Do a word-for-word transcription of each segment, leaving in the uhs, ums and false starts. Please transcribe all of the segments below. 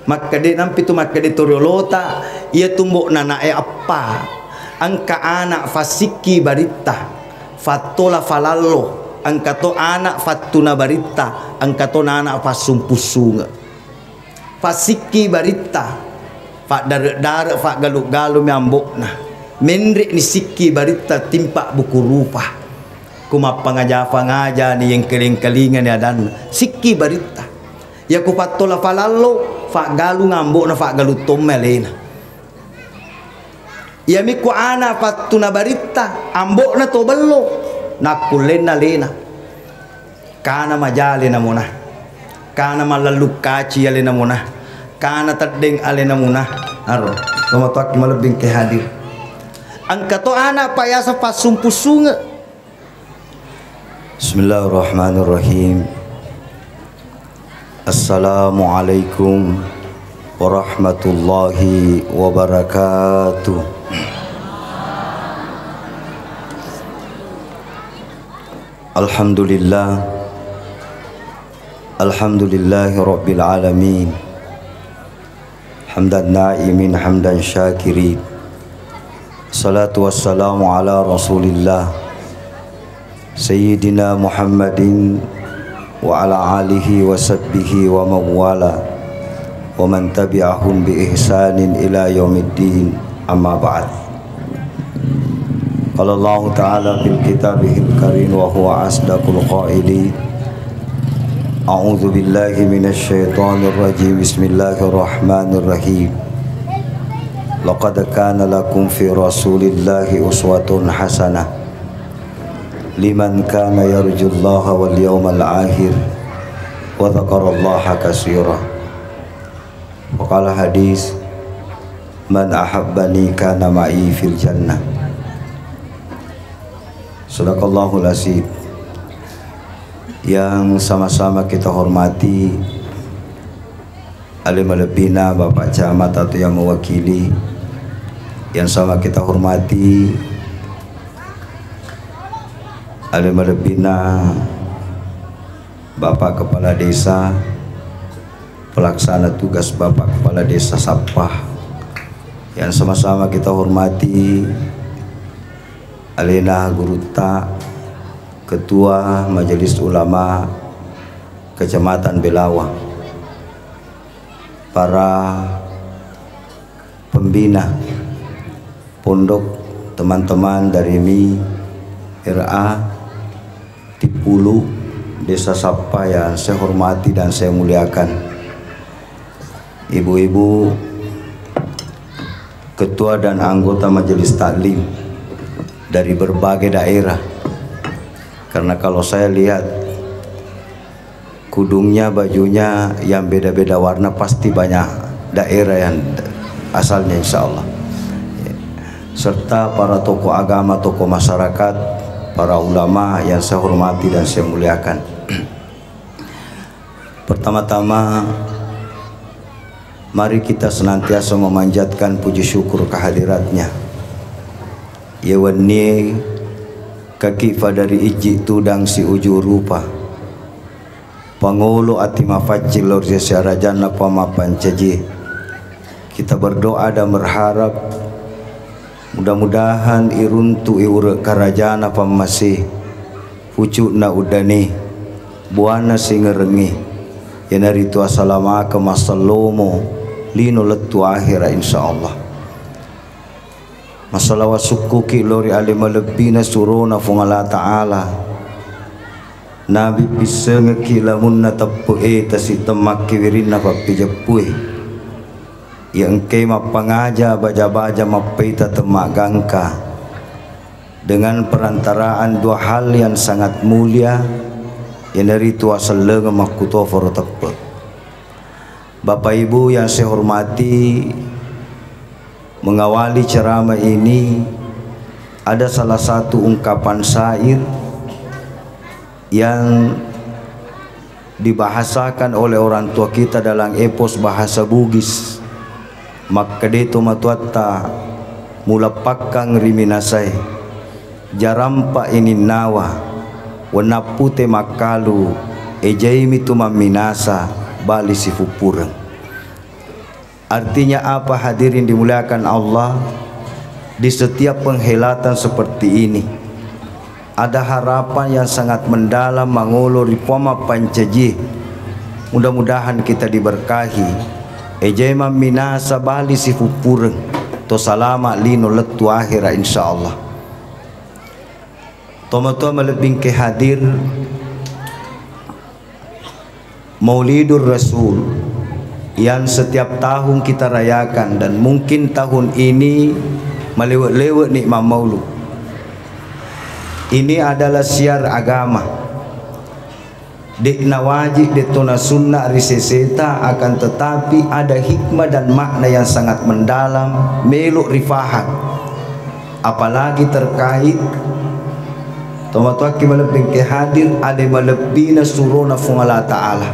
Makkede nampi tu makkede toriolota, iya tumbo nanae eppa, engka anak fassikki baritta, fattola falallo, engka to anak fattuna baritta, engka to anak fassumpusunge. Fassikki baritta, faddare-dare, faggalu-galu mi ambo'na, menre ni sikki baritta timpa buku rupa. Ku mappangaja-pangajani, yengkaling-kalingani adanna, sikki baritta. Iya ku fattola falallo, faggalung ambo'na, faggalung tommi alena. Iyami ku ana pattuna baritta, ambo'na to bello, nakkullenna alena. Kana maja alena mona. Kana mallallu kaci alena mona. Kana teddeng alena mona. Aro, tomatoakki malebbi engke hadir. Engka to ana payasa passumpusunge. Bismillahirrahmanirrahim. Assalamualaikum warahmatullahi wabarakatuh. Alhamdulillah. Alhamdulillahi rabbil alamin. Hamdan na'imin, hamdan syakirin. Salatu wassalamu ala Rasulillah, Sayyidina Muhammadin wa ala alihi wa sahbihi wa mawwala, wa man tabi'ahum bi ihsanin ila yaumiddin, amma ba'd. Qala Allahu ta'ala fil kitabihil karim wa huwa asdaqul qailin. A'udzu billahi minasy syaithanir rajim. Bismillahirrahmanirrahim. Laqad kana lakum fi Rasulillahi uswatun hasanah liman kana yarjullaha wal yawmal akhir wa dzakarallaha katsira. Wa qala hadis, "Man ahabbani kana ma'i fil jannah." Sadaqallahul azim. Yang sama-sama kita hormati, ale malebbina Bapak Camat atau yang mewakili, yang sama kita hormati, ale malebbina Bapak Kepala Desa, pelaksana tugas Bapak Kepala Desa Sappah, yang sama-sama kita hormati, alena gurutta, Ketua Majelis Ulama Kecamatan Belawa, para pembina pondok, teman-teman dari M I R A Tippulu, Desa Sappa yang saya hormati dan saya muliakan. Ibu-ibu, ketua dan anggota majelis taklim dari berbagai daerah. Karena kalau saya lihat kudungnya, bajunya yang beda-beda warna, pasti banyak daerah yang asalnya, insya Allah. Serta para tokoh agama, tokoh masyarakat, para ulama yang saya hormati dan saya muliakan. Pertama-tama, mari kita senantiasa memanjatkan puji syukur kehadiratnya. Ye wennie kaki fadari ijji tudang si uju rupa. Pangolo ati mafaccing lao ri sesena rajanna Puang Mappancaji. Kita berdoa dan berharap mudah-mudahan iruntu'i ure karajana pammase, pucukna uddani, buana singerengngi, iyanaritu asalamakeng massellomo lino lettu akhera, insya Allah. Massalawa sukkuki lao ri ale malebbina surona Fuang Allah Ta'ala. Nabi pissengekki lamunna teppe'e tasitemmakki wirinna pappijeppue. Iya engkae mappangaja baja-baja mappaita temmaggangka dengan perantaraan dua hal yang sangat mulia, iyanaritu asellengeng makkutoforo teppe. Bapak Ibu yang saya hormati, mengawali ceramah ini ada salah satu ungkapan syair yang dibahasakan oleh orang tua kita dalam epos bahasa Bugis. Makkeda tomatoatta, mulappakkang ri minasae, jarampa ininnawa, wennappute makkalu, ejaimi tu mamminasa, bali sifuppureng. Artinya apa, hadirin dimuliakan Allah? Di setiap penghelatan seperti ini, ada harapan yang sangat mendalam mangolo ri Puang Mappancajie. Mudah-mudahan kita diberkahi. Ejai mamminasa bali sifuppureng, to salama lino lettu akhira, insyaallah. Tomatoa malebbi engke hadir, Maulidur Rasul yang setiap tahun kita rayakan dan mungkin tahun ini malewe-lewe ni mammaulu. Ini adalah syiar agama. De'na wajib, de'tona sunna ri seseta, akan tetapi ada hikmah dan makna yang sangat mendalam, melo rifahang. Apalagi terkait tomatoakki malebbi engke hadir, ale malebbina surona Fuang Allah Ta'ala.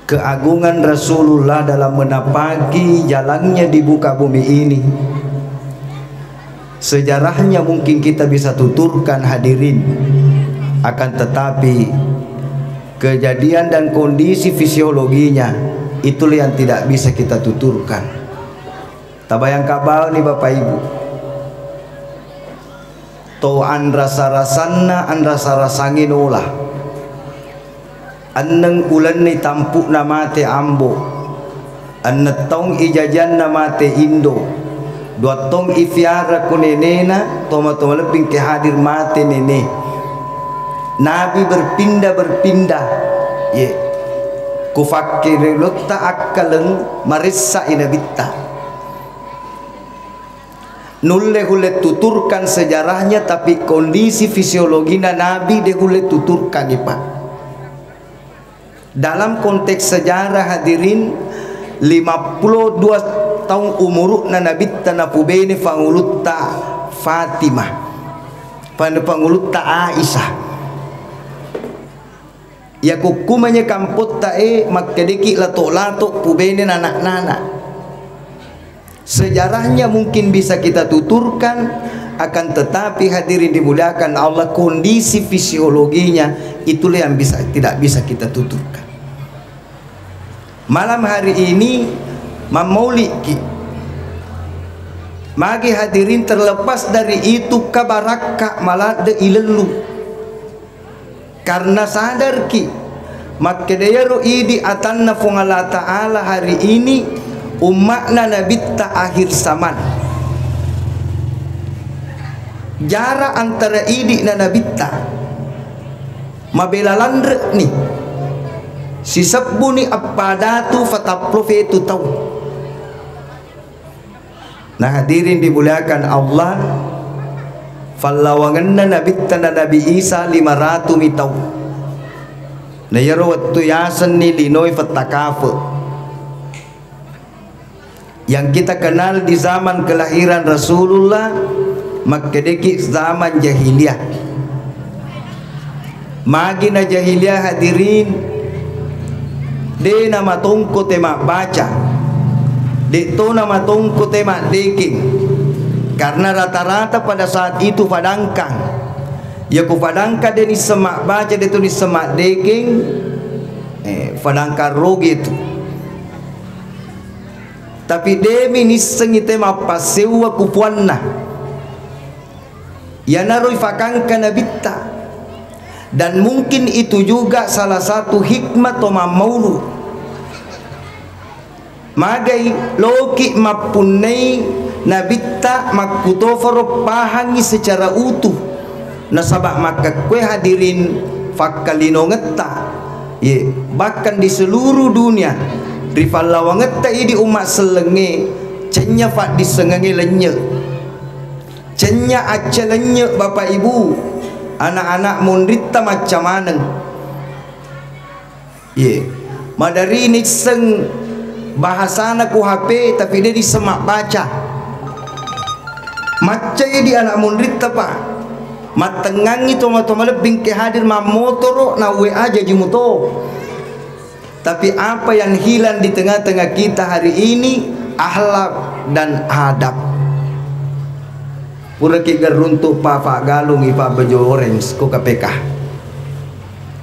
Keagungan Rasulullah dalam menapaki jalannya di buka bumi ini, sejarahnya mungkin kita bisa tuturkan, hadirin. Akan tetapi, kejadian dan kondisi fisiologinya, itulah yang tidak bisa kita tuturkan. Tabayangka baoni, Bapak Ibu. To anrasa-rasanna, anrasa-rasangngi nola. Enneng ulenni tampu'na mate ambo. Enneng taung ijajanna mate indo. Dua taung ifiara ku nenena, toma-toma lebbi engke hadir mate nene. Nabi berpindah-berpindah. Ye. Ku fakkirilotta akkaleng maressa i nabitta. Nulle hulle tuturkan sejarahnya, tapi kondisi fisiologina Nabi de hulle tuturkan, Pak. Dalam konteks sejarah, hadirin, lima puluh dua taung umuru'na Nabitta napubene fangulutta Fatimah, pan-, fangulutta Aisyah. Yakukkumanya kampotta e, makkedeki lato-lato pubene nana-nana. Sejarahnya mungkin bisa kita tuturkan, akan tetapi, hadirin dimuliakan Allah, kondisi fisiologinya itulah yang bisa, tidak bisa kita tuturkan. Malam hari ini mammauliki. Magi hadirin, terlepas dari itu, kabarakka maladde ilellu. Karena sadarki, makkeda iyaro idi atanna Fuang Allah Ta'ala hari ini, umma'na Nabitta akhir zaman. Jarak antara idi na Nabitta mabela lanre'ni, sisebbuni eppa datu fatappulo fetu taung. Nah, hadirin dimuliakan Allah, fallawangenna Nabitta na Nabi Isa lima ratu mi taung. Na iyaro wettu yasenni linoe fettakafe. Yang kita kenal di zaman kelahiran Rasulullah, makkedeki zaman jahiliyah. Magi na jahiliyah, hadirin, de namatongko te mabbaca, de to namatongko te maddekeng, karena rata-rata pada saat itu fadangkang. Yaku fadangkang de nisseng mabbaca, de to nisseng maddekeng, eh, fadangkang roge tu. Tapi demi nissengi te mappassewwa ku puanna. Iyanaro ifakangka Nabitta. Dan mungkin itu juga salah satu hikmah to mammaulu. Magai loki mappunnai Nabitta makkutofaro pahangi secara utuh. Nasaba makkakkue, hadirin, fakkalinongetta, ye, bahkan di seluruh dunia, ri fallawangetta idi umma sellengnge, cennya faddissengengnge lennye. Cennya acca lennye, Bapak Ibu, anak-anak monritta macca maneng. Ye, madari nisseng bahasana ku H P, tapi de nisseng mabbaca. Macca idi anak monritta, Pak. Mattengngangi toma-toma lebbi engke hadir mammotoro na W A jaji muto. Tapi apa yang hilang di tengah-tengah kita hari ini, akhlak dan adab. Puraki geruntu pa, Pak Galung, Pak Bejo Orange, ko K P K.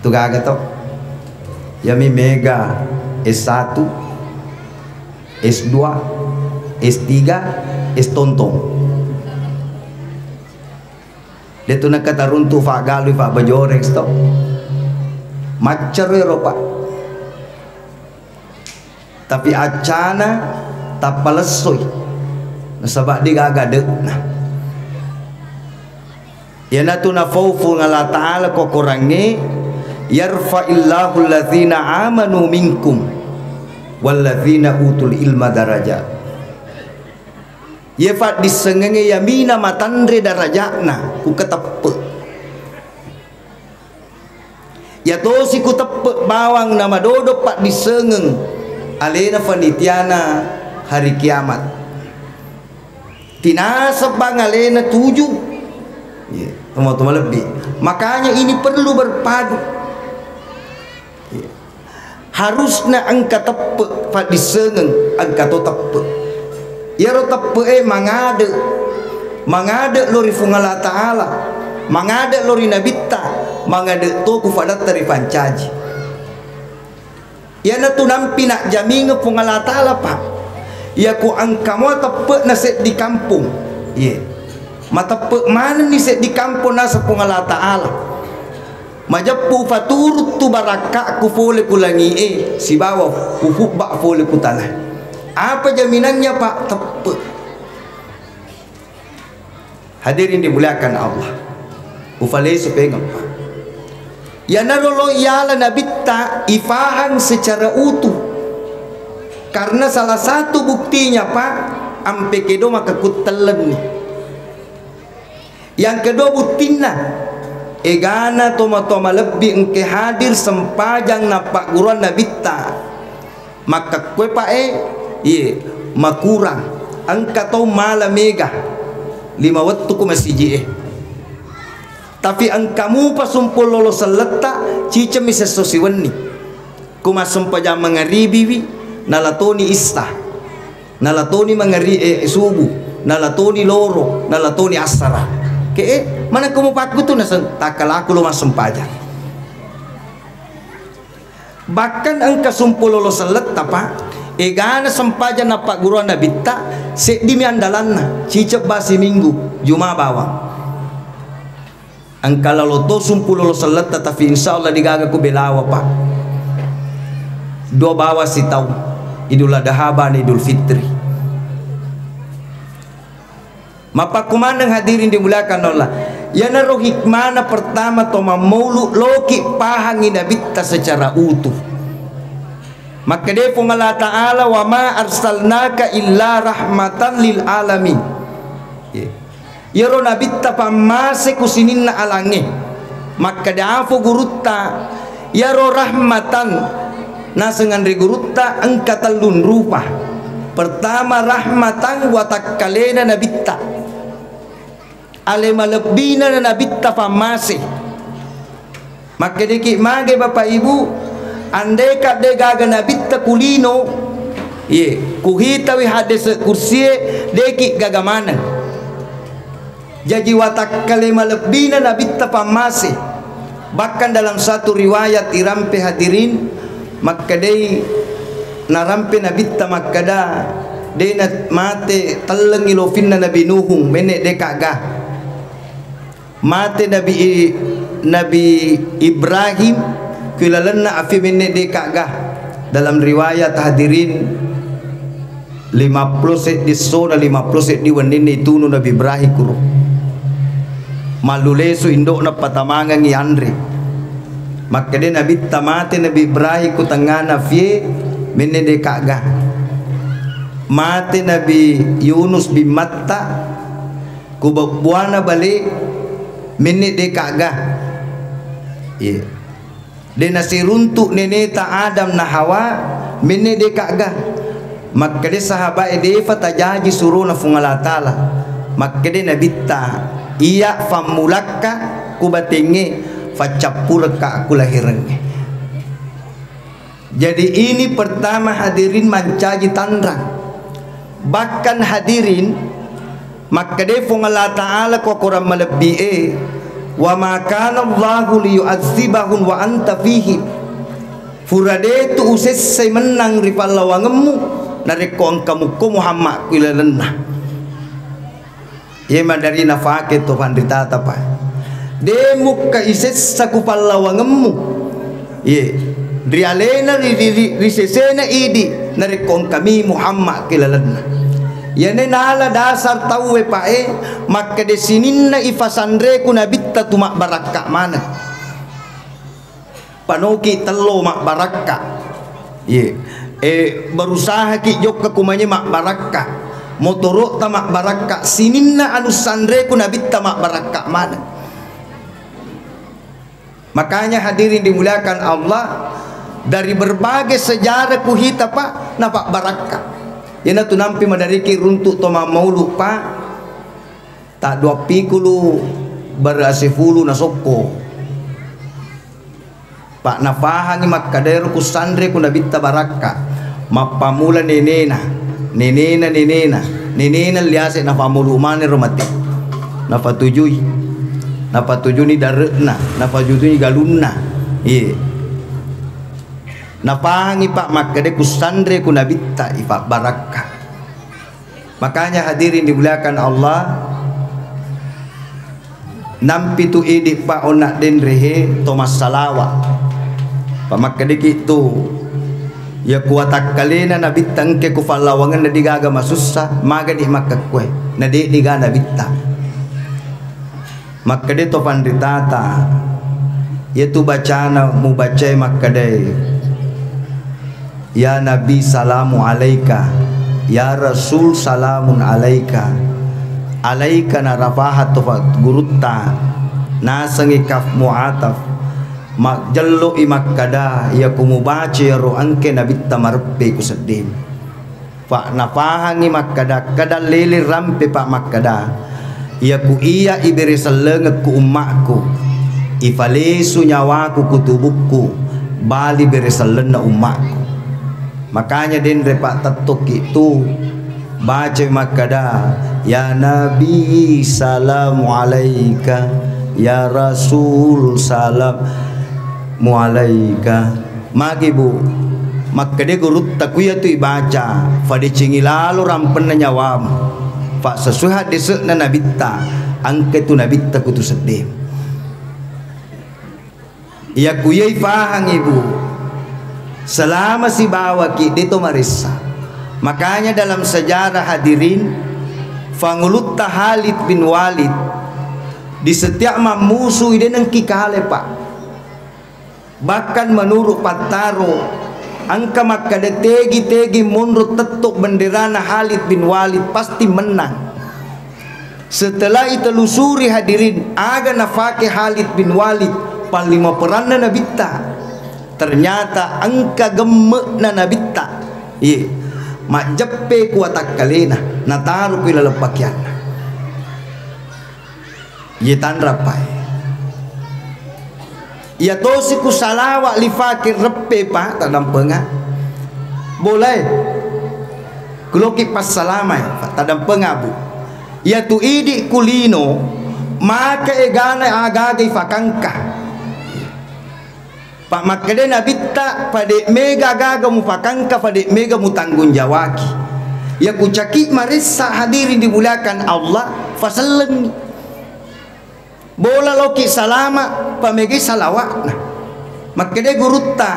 Tu gaga to. Yami mega S satu, S dua, S tiga, S tontong. Detu nakataruntu fa galu fa bajoreng sto. Maccaro ero, Pak. Tapi accana tappa lessoi. Nasaba de gaga de'na. Iyanatu nafau Puang Allah Ta'ala ko Korangnge, "Yarfa'illahu alladzina amanu minkum walladzina utul ilma darajat." Iye faddissengengnge yamina matanre daraja'na ku kateppe. Yatosi ku teppe bawang na madodo paddissengeng alena fanitiana hari kiamat. Tinaseng bang alena tuju. Iya, tomatoa malebbi. Makanya ini perlu berpadu. Iya. Harusna engka teppe faddissengeng, engka to teppe. Iyaro teppe e mangade, mangade lo ri Puang Allah Ta'ala, mangade lo ri Nabitta, mangade to ku fadatta ripancaji. Iyanatu nampi najjamingeng Puang Allah Ta'ala, Pak. Iya ku engka mua teppe'na seddi kampong. Iye. Mateppe manenni seddi kampong naseng Puang Allah Ta'ala. Majeppu faturuttu barakka'ku fole ku langi'e sibawa ufubba fole ku tana. Apa jaminannya, Pak? Teppe. Hadirin dimuliakan Allah. Ufalesu pengeng, Pak. Iyanaro lo iyala Nabitta ifahang secara utuh. Karena salah satu buktinya, Pak, ampe kedo maka kuttellenni. Yang kedua buktinna, egana tomatoa malebbi engke hadir sempajang nappagguruang Nabitta. Makkakkue, Pak, e, iye, makurang. Engka tau mala mega lima wettu ku masiji e. Tapi engka mupa sumpung lolo selletta, cicemmi sesso siwenni. Ku massempajang mangaribiwi, nalatoni issa. Nalatoni mangari-, eh, subuh, nalatoni loro, nalatoni assara. Ke, eh, manakko mupakkutu naseng, takkalaku lo massempajang. Bahkan engka sumpung lolo selletta, Pak, egana sempajang nappagguruang Nabitta, seddimi andalanna, cicebba siminggu, Juma bawang. Engka lalo to sumpung lolo selletta, tapi insya Allah degaga ku belawa, Pak. Dua bawang sitaung, Idul Adha bane Idul Fitri. Mappakkumaneng hadirin dimuliakan Allah. Iyanaro hikmana pertama to mammaulu loki pahangi Nabitta secara utuh. Makkeda Puang Allah Ta'ala, "Wa ma arsalnaka illa rahmatan lil alamin." Ye. Iyaro Nabitta pammase ku sininna alangnge. Makkeda afo gurutta, iyaro rahmatan naseng anre gurutta engka tellung rupa. Pertama, rahmatan watakkalena Nabitta. Ale malebbina Nabitta pammase. Makkedaki mage Bapak Ibu, andeka de gaga Nabitta kulino, ye, kuhitawi hadese kursie, deki gaga maneng. Jaji watakkale malebbina Nabitta pammase. Bahkan dalam satu riwayat irampe hadirin, makkedai narampe Nabitta makkeda, de na mate tellengi lofinna Nabi Nuhung, menne de kaga. Mate Nabi I-, Nabi Ibrahim, ku lalenna afi menne de kaga. Dalam riwayat hadirin, lima puluh seddi esso na lima puluh seddi wenninna itunu Nabi Ibrahim kuro. Mallulesu indo'na patamangengngi anre. Makkeda Nabitta mate Nabi Ibrahim ku tengngana afie, menne de kaga. Mate Nabi Yunus bin Matta, ku bebbuana bale, menne de kaga. Iya. De nasiruntu neneta Adam na Hawa, menne de kaga. Makkeda sahabae, defa tajaji surona Puang Allah Ta'ala. Makkeda Nabitta, iya fammulakka ku batengnge, faccappurekka ku lahirengnge. Jadi ini pertama hadirin mancaji tanrang. Bahkan hadirin, makkeda Puang Allah Ta'ala ko Quran malebbi e, "Wa ma kana Allahu liyu'adzibahum wa anta fihim." Pura detu usessai mennang ri pallawangemmu, Narekko engka mukko Muhammad ku ilalenna. Iye maderri nafake to panritata, Pak. De mukka isessa ku pallawangemmu. Iye. Ri alena ri, ri, ri, ri sesena idi narekko engkami Muhammad ku ilalenna. Iyane nala dasar tauwe, Pak, e, makkeda sininna ifasanreku nabitta tu mabbarakka maneng. Panoki tello mabbarakka. Iye. E, berusahaki jokka kumanye mabbarakka. Motoro'ta mabbarakka, sininna anu sanreku nabitta mabbarakka maneng. Makanya hadirin dimuliakan Allah, dari berbagai sejarah kuhita, Pak, napabbarakka. Iyanatu nampi maderriki runtu to mammaulu, Pak. Tadduappikulu bare asefulu nasokko. Pak, nafahangi makkeda ero kusanre ku nabitta barakka. Mappamula nenena, nenena, nenena, nenena liase nafamulu maneng ro mate. Nafatujui. Nafatujuni dare'na, nafatujuni galunna. Iye. Nafahangi, Pak, makkeda kusanre ku nabitta ifabbarakka. Makanya hadirin dimuliakan Allah, nampi tu idi, Pak, onna denrehe to massalawa. Pamakkediki tu, ya kuatakkalena nabitta engke ku fallawangenna digaga masussa, magani makkekkue, na de diga nabitta. Makkeda to panritata, iyatu bacana mubacai makkedae, "Ya Nabi, salamu alaika. Ya Rasul, salamun alaika." Alaika narafaha to fa-, gurutta, nasengi kaf mu'ataf. Majjello'i makkeda, iyako mubaca iyaro engke nabitta mareppe ku sedding. Fa nafahangngi makkeda-, keda lele rampe, Pak, makkeda, "Iyaku iya ibere sellengekku ummakku, ifalesu nyawaku ku tubukku, bali bere sellenna ummakku." Makanya denre, Pak, tettokki tu baca makkeda, "Ya Nabi, salamu alaika, ya Rasul, salamu alaika." Magi, Bu? Makkeda gurutta, ku iyatu ibaca, fadecengi lalo rampenna nyawamu. Fa sesuai haddese'na nabitta, engka tu nabitta kutu sedding. Iya ku iyai fahangi, Bu. Selama sibawaki, de to maressa. Makanya dalam sejarah, hadirin, fangulutta Khalid bin Walid, di setiap mammusui, de nengki kale, Pak. Bahkan menurut pattaro, engka makkeda tegi-tegi monro tetto benderana Khalid bin Walid pasti menang. Setelah itelusuri, hadirin, aga nafake Khalid bin Walid, panglima peranna nabitta. Ternyata engka gemme'na nabitta. Iye, majjeppe ku watakkalena, nataro ku ilaleng pakeanna. Iye tanrappai. Iya tosi ku salawa lifake reppe, Pak, taddampenga. Bolae. Kuloki passalamai, Pak, taddampenga, Bu. Iyatu idi ku lino, maka egana aga-aga ifakangka. Pak, makkeda nabitta, "Fade mega gaga mufakangka, fade mega mutanggung jawaki." Iya ku caki maressa, hadirin dimuliakan Allah, fasellengi. Bola loki salama, pamegai salawatna. Makkeda gurutta,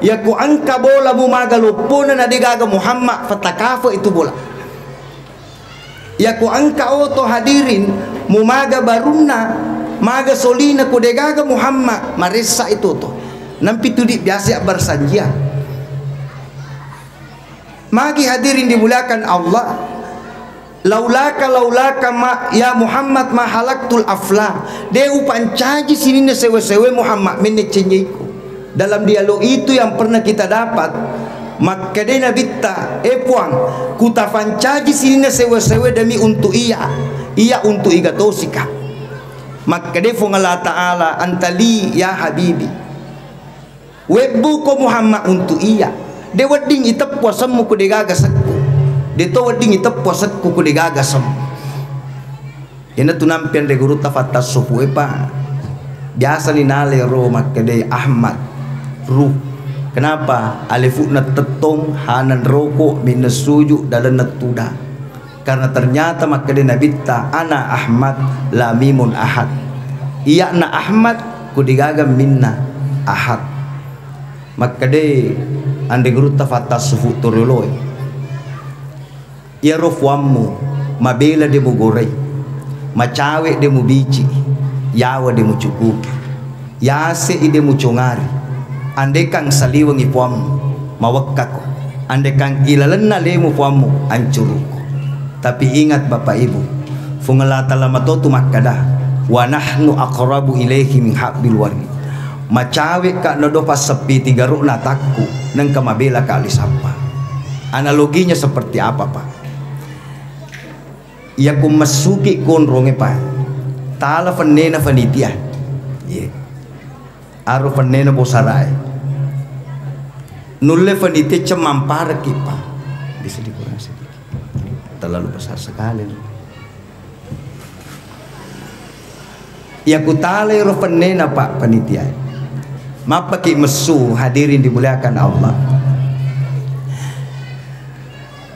"Iya ku engka bola mumaga loppona na degaga Muhammad, fatakafe itu bola." Iya ku engka oto, hadirin, mumaga barunna, maga solina ku degaga Muhammad, maressa itu oto. Nampi tu di biasa bersanjian. Magi, hadirin dimuliakan Allah, "Laulaka, laulaka ma, ya Muhammad, ma halaktul afla." De upancaji sininna sewe-sewe Muhammad, menne cenjeiku. Dalam dialog itu yang pernah kita dapat, makkeda nabitta, "Eh Puang, kutafancaji sininna sewe-sewe demi untuk iya, iya untuk iga tosika." Makkeda Fuang Allah Ta'ala, "Antali ya Habibi, webbuko Muhammad untuk iya. De wedding iteppu asemmu ku degaga sekku. De to wedding iteppu asekku ku degaga asemmu." Iyanatu nampi anre gurutta fattassopu e, Pak. Biasani nale ro makkeda Ahmad, Ruh. Kenapa? Alefu'na tettong, hanang roko, minna suju, dalenna tudang. Karena ternyata makkeda Nabitta, "Ana Ahmad, la mimun ahad." Iya'na Ahmad, ku degaga minna ahad. Makkeda anre gurutta fatta sufu torioloe. Iyaro fuammu, mabela de mugorai, macawe de mubici, yawa de mucukuki, yase'i de mucongari, andekang saliwengi fuammu, mawekkako, andekang ilalenna lemu fuammu, ancurukko. Tapi ingat Bapak Ibu, Fuang Allah Ta'ala matotu makkada, "Wa nahnu aqrabu ilaihi min hablil warid." Macawe ka nodo passeppi tigaru'na takku, nengka mabela ka lisappa. Analoginya seperti apa, Pak? Iya ku messuki konronge, Pak. Tala fennena fanitia. Iya. Aro fennena bosarae. Nulle fanitia cemampareki, Pak. Bisa dikurang sedikit. Terlalu besar sekali. Iya ku tala ero fennena, Pak, panitia. Mappaki messu, hadirin dimuliakan Allah.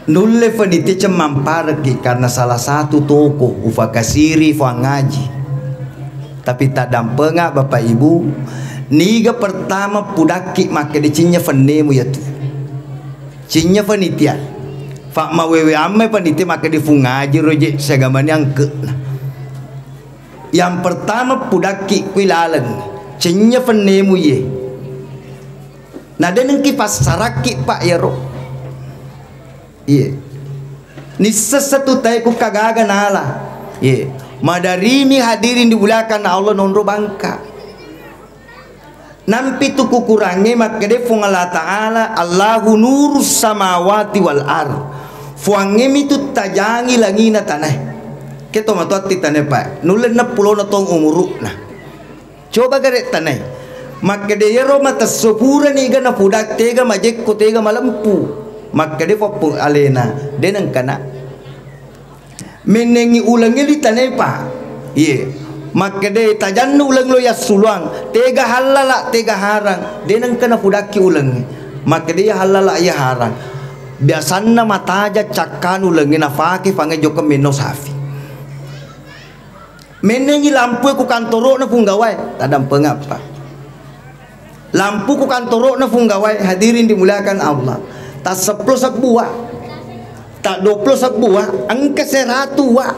Nulle fanitia cemampareki karena salah satu toko ufakasiri fuang ngaji. Tapi tadampenga Bapak Ibu, niga pertama pudakki makkeda cinnya fennemu yatu. Cinnya fanitia. Fa mawewe ammai fanitia makkeda fungaji roje siagamani angke'na. Yang pertama pudakki kui laleng, cennya fennemu ye. Na denengki passarakki, Pak, yaro. Iye. Nissessa tu tae ku kagaga nala. Iye. Madarini hadirin dimuliakan Allah nonro bangka. Nampi tu kukurangnge makkeda Fuang Allah Ta'ala, "Allahu nurus samawati wal ar." Fuangnge mitu tajangi langina tanae. Ke to matoatti tanae, Pak. Nulle enneppulona tong umuru'na. Coba gare tanae. Makkeda yero matesso purani ga napudak tega majekko tega malempu. Makkeda pappu alena, de nengkana. Mennengngi ulengnge ri tanae, Pak. Iye. Makkeda tajanna uleng lo yassuluang, tega hallala, tega harang, de nengka napudakki ulengnge. Makkeda iya hallala, iya harang. Biasanna mataja cakkanu ulengnge nafake fange jokka menno safi. Mennengngi lampue ku kantoro'na punggawae, tadampengappa. Lampu ku kantoro'na punggawae, hadirin dimuliakan Allah. Tasseppulo sebbua, tadduappulo sebbua, engka seratu wa.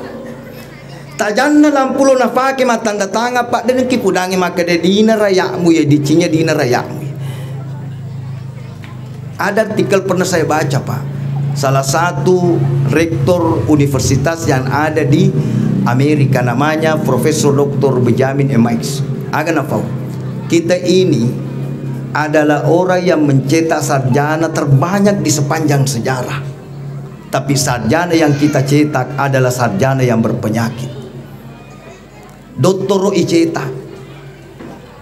Tajanna lampu lo nafake mattanda tangan, Pak, denengki pudangi makkeda dina raya'mu ya, dicinya dina raya'mu ya. Ada artikel pernah saya baca, Pak. Salah satu rektor universitas yang ada di Amerika, namanya Profesor Doktor Benjamin Emmaix. Aga nafau. Kita ini adalah orang yang mencetak sarjana terbanyak di sepanjang sejarah. Tapi sarjana yang kita cetak adalah sarjana yang berpenyakit. Dottoro icetak.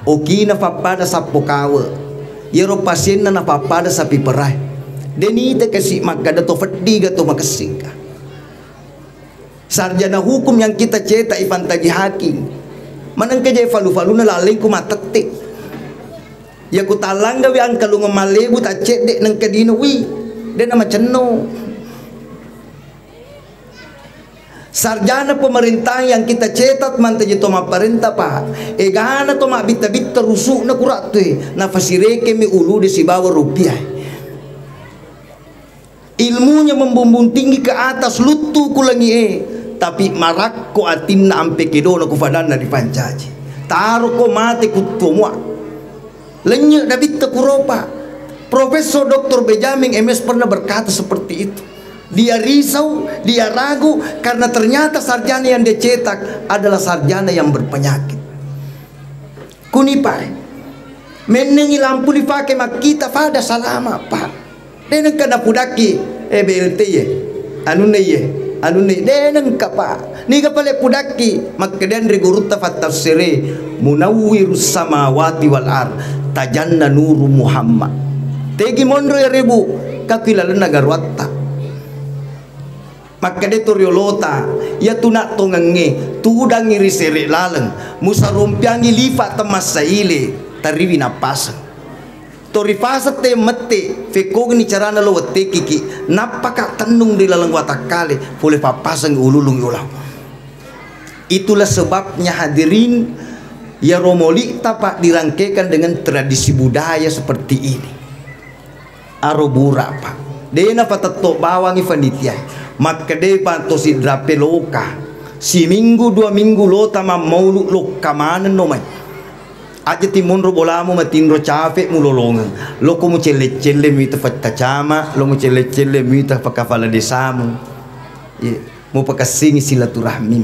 Okina pappada sappo kawe. Yero pasienna napappada sapi perae. Denita kasi makkada to feddiga to makessingka. Sarjana hukum yang kita cetak ipantaji hakim. Manengka je falu-faluna lalengku matette. Yaku tallanggawi angkalungeng mallebu taccedde nengka dino wi. Dena macenno. Sarjana pemerintahan yang kita cetak mantaji to mapparenta, Pak. Egana to mabbitta-bitta rusukna kurattu e, nafasirekemi ulu de sibawa rupiah. Ilmunya membumbung tinggi ke atas, luttu ku langi e, tapi marakko atinna ampe kedona ku fadanna dipancaji. Taroko mate kuttuamua. Lenye nabitta kuropa. Profesor Doktor Benjamin M S pernah berkata seperti itu. Dia risau, dia ragu karena ternyata sarjana yang dia cetak adalah sarjana yang berpenyakit. Kuni pae. Mennengi lampu dipake makkita pada salama, Pak. Denengka napudakki, eh, B L T ye. Anunna ye. Anunna ye. Denengka, Pak. Niga pale pudakki, makkedan ri gurutta fattafsire, Munawwirus samawati wal ar, tajanna nuru Muhammad. Tegi monro ya rebu, kaku ilalenna garuatta. Makkeda to riolota, iya tuna tongengnge, tudangi ri sere laleng, musarompiangi lifa temmassaile, tariwi nappaseng. Tori faseng te mette, fekkongni carana lo wettekiki, nappaka tennung ri laleng watakkale, pole fappaseng ululung ulaweng. Itulah sebabnya hadirin, iyaro moli'ta, Pak, dirangkaikan dengan tradisi budaya seperti ini. Aro bura, Pak. De napatetto bawangi panitia. Makkedai, Pak, to sidrape loka. Siminggu dua minggu lota mammaulu lokka manenno mai. Aja timonro bolamu matinro cafe mulolongeng. Loko mucelle-celle muita faccacama, lo mucelle-celle muita pakapala desamu. Ye, mupakessingi silaturahmi.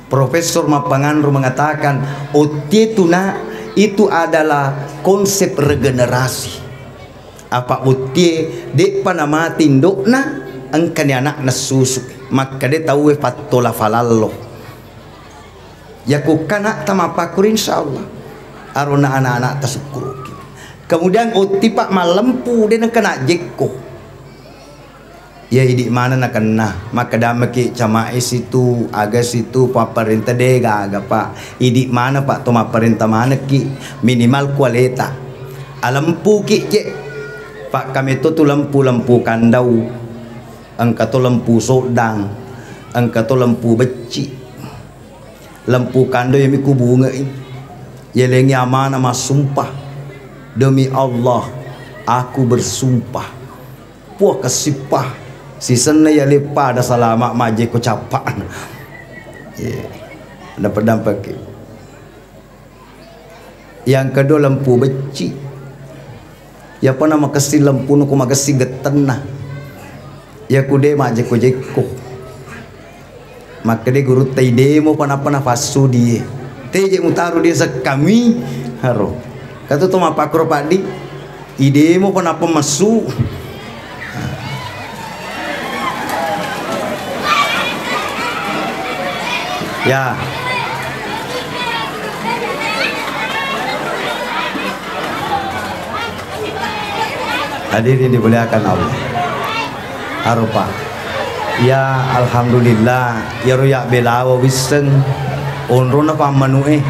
Profesor Mappanganro mengatakan, ottie tu, Nak, itu adalah konsep regenerasi. Apa bottie, de'pa namate indo'na, engkani anakna susu. Makkeda tauwe, pattola falallo. Yakukka anakta mappakkuro, insyaallah. Arona anak-anakta sukkuruki. Kemudian otti, Pak, mallempu, de nengka najjekko. Iya idi maneng nakenna, makkedamaki cama'i situ, aga situ, papparenta de gaga, Pak. Idi maneng, Pak, to mapparenta manekki, minimal kualeta. Alempuki je. Pak, kametto tu lempu-lempu kandau. Engka to lempu soddang, engka to lempu becci. Lempu kandau yami kubungei. Yelengi amana massumpah. Demi Allah, aku bersumpah. Puang kessippa, sisenna yale pada salama majjekko cappa'na. Ye. Dampeng-dampengki. Yang kedua, lempu becci. Yapana makessing lempuna, ko makessing gettenna. Yaku de majjekko-jekko. Makkeda gurutta, idemo pa nappa nafassudi. Teje mutaro di sekkami. Haro. Katu to mappakkuro paddi. Idemo pa nappa messu. Ya. Hadirin dimuliakan Allah. Aropa. Ya, alhamdulillah, yaro ya belawa wisseng onrona pammanu'e.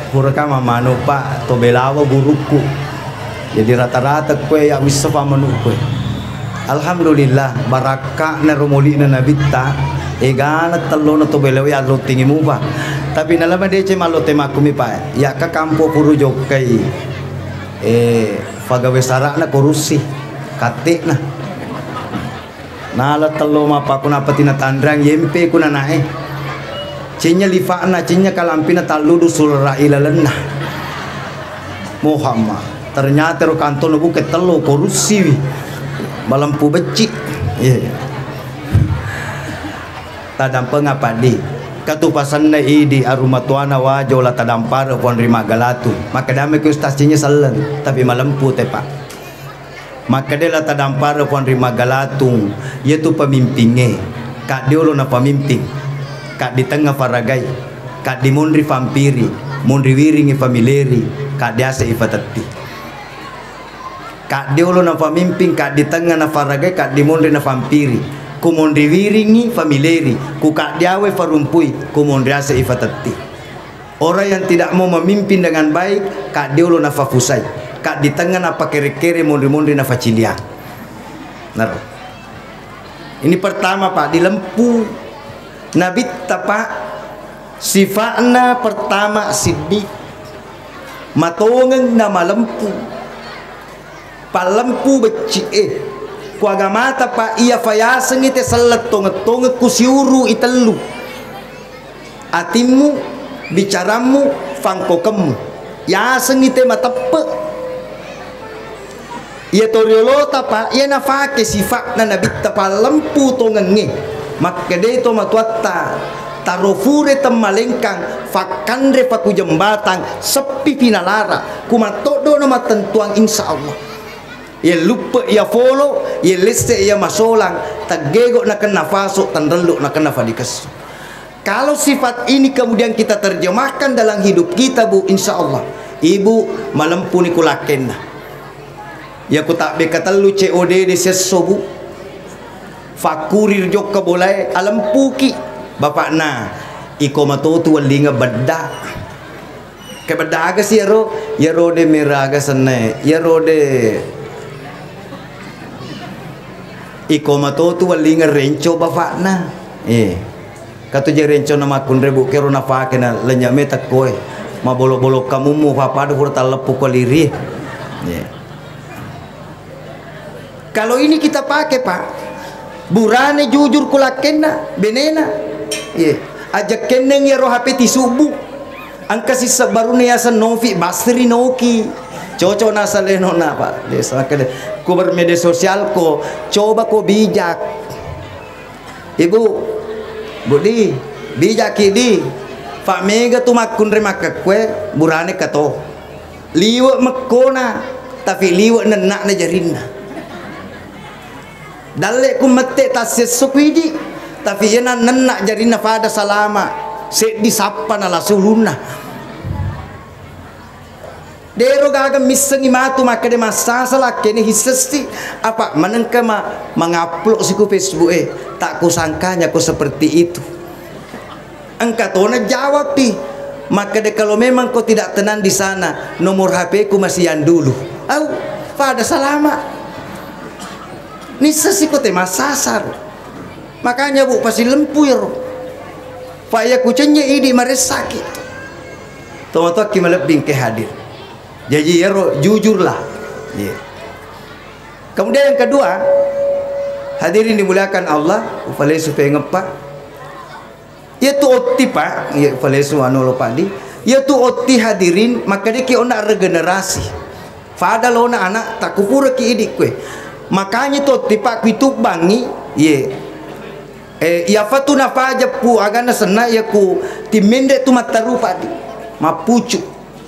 Puraka mamanu, Pak, to belawa gurukku. Jadi rata-rata kue ya wisseng pammanu'ku. Alhamdulillah, barakka'na ro moli'na Nabitta, egana tellona to belawa allottingi mupa. Tapi nalama dece mallotte makkumi, Pak. Ya ka kampo puru jokkai. Eh, pagawe sara'na korupsi, katte'na. Nala tello mappaku nappa tina tanrang yempe ku nanae. Cinnya lifa'na, cinnya kalampina talludu sulara'i lalenna. Muhammad, ternyata ro kantona buke tello korupsiwi. Malempu becci. Iya. Tadampeng apa di? Katupasanna idi arumatuana wajo la tadampare Puang ri Maggalatu. Makkedammi ku ustaz cinye selleng, tapi malempu te, Pak. Makkeda la tadampare Puang ri Maggalatu, iyatu pamimpingnge, kaddiolo na pamimping, kadditengnga faragai, kaddimonri fampiri, monri wiringi famileri, kaddiase ifatetti. Kaddiolo na pamimping, kadditengnga na faragai, kaddimonri na fampiri. Ku monri wiringi famileri, ku kaddiawe farumpui, ku monri ase ifatetti. Orang yang tidak mau memimpin dengan baik, kaddiolo na fafusai, kadditengnga na pakere-kere, monri-monri na faciliang. Naro. Ini pertama, Pak, dilempu Nabitta, Pak, sifa'na pertama siddi. Matongeng na malempu. Pallempu becci'e. Ku agamata, Pak, iya fayasengngi te selleng tongeng-tongeng ku siuru i tellu. Atimmu, bicarammu, fangkokemmu. Yasengngi te mateppe. Iya toriolota, Pak, iya nafake sifa'na Nabitta pallempu tongengnge. Makkedai to matuatta, taro fure temmalengkang, fakkanre faku jembatang, seppi pinalara, kumattoddono mattentuang, insya Allah. Iya luppe iya folo, iya lesse iya masolang, teggego nakenna faso, tenrellu nakenna fadikessu. Kalau sifat ini kemudian kita terjemahkan dalam hidup kita, Bu, insya Allah, Ibu malempuni kulakkenna. Iya ku tabbe katellu C O D de sesso, Bu. Fakkuri ri jokka bolae, alempuki bapakna. Iko matotu wellinga bedda. Ke bedda aga si iyaro, iyaro de meraga sennae, iyaro de iko matotu wellinga renco bafakna. Eh. Katu je rencona makkunre bu kero nafake na lenya me tekkoe. Mabolo-bolo kamummu papadu pura talleppu ko liri. Eh. Kalau ini kita pakai, Pak, burane jujur ku lakkenna, benena. Iya. Aja kenneng iyaro H P ti subuh. Engka sisebbarunna yaseng Novi Basri Noki. Cocok nasa lenona, Pak. Desa kede. Ku bermedia sosial ko, coba ko bijak. Ibu, Budi, bijaki di. Pak mega tu makkunre makkekkue, burane kato. Liwe' mekkona, tapi liwe' nenna'na jarinna. Dalle' ku mette' tassiesso ku idi', tapi iyana nenna' jarinna fada salama', seddi sappa nala sulunna. Dero gaga missengngi matu makkeda massasa lakkene hissessi, apa manengka ma-, mangupload si ku Facebook e, tak kusangkanya ko seperti itu. Engka tona jawabpi. Makkeda, "Kalau memang kau tidak tenang di sana, nomor H P-ku masih yang dulu." Au, pada salama. Nissessi ko te massasar. Makanya, Bu, pasilempu ero. Fa iya kucennye idi maressaki. Tomatoakki malebbing ke hadir. Jadi ero jujurlah. Iya. Kemudian yang kedua, hadirin dimuliakan Allah, upale supaya ngeppa. Iyatu otti, Pak, iya, falesu anu lo padi. Iyatu otti hadirin, makkedaki onna regenerasi. Fada lona anak, takupuraki idikkue. Makanya tu otti, Pak, kuitubbangi, ye. Eh, iyafatu nafajeppu agana senna, yaku timmende tu mattaru padi. Mappucu.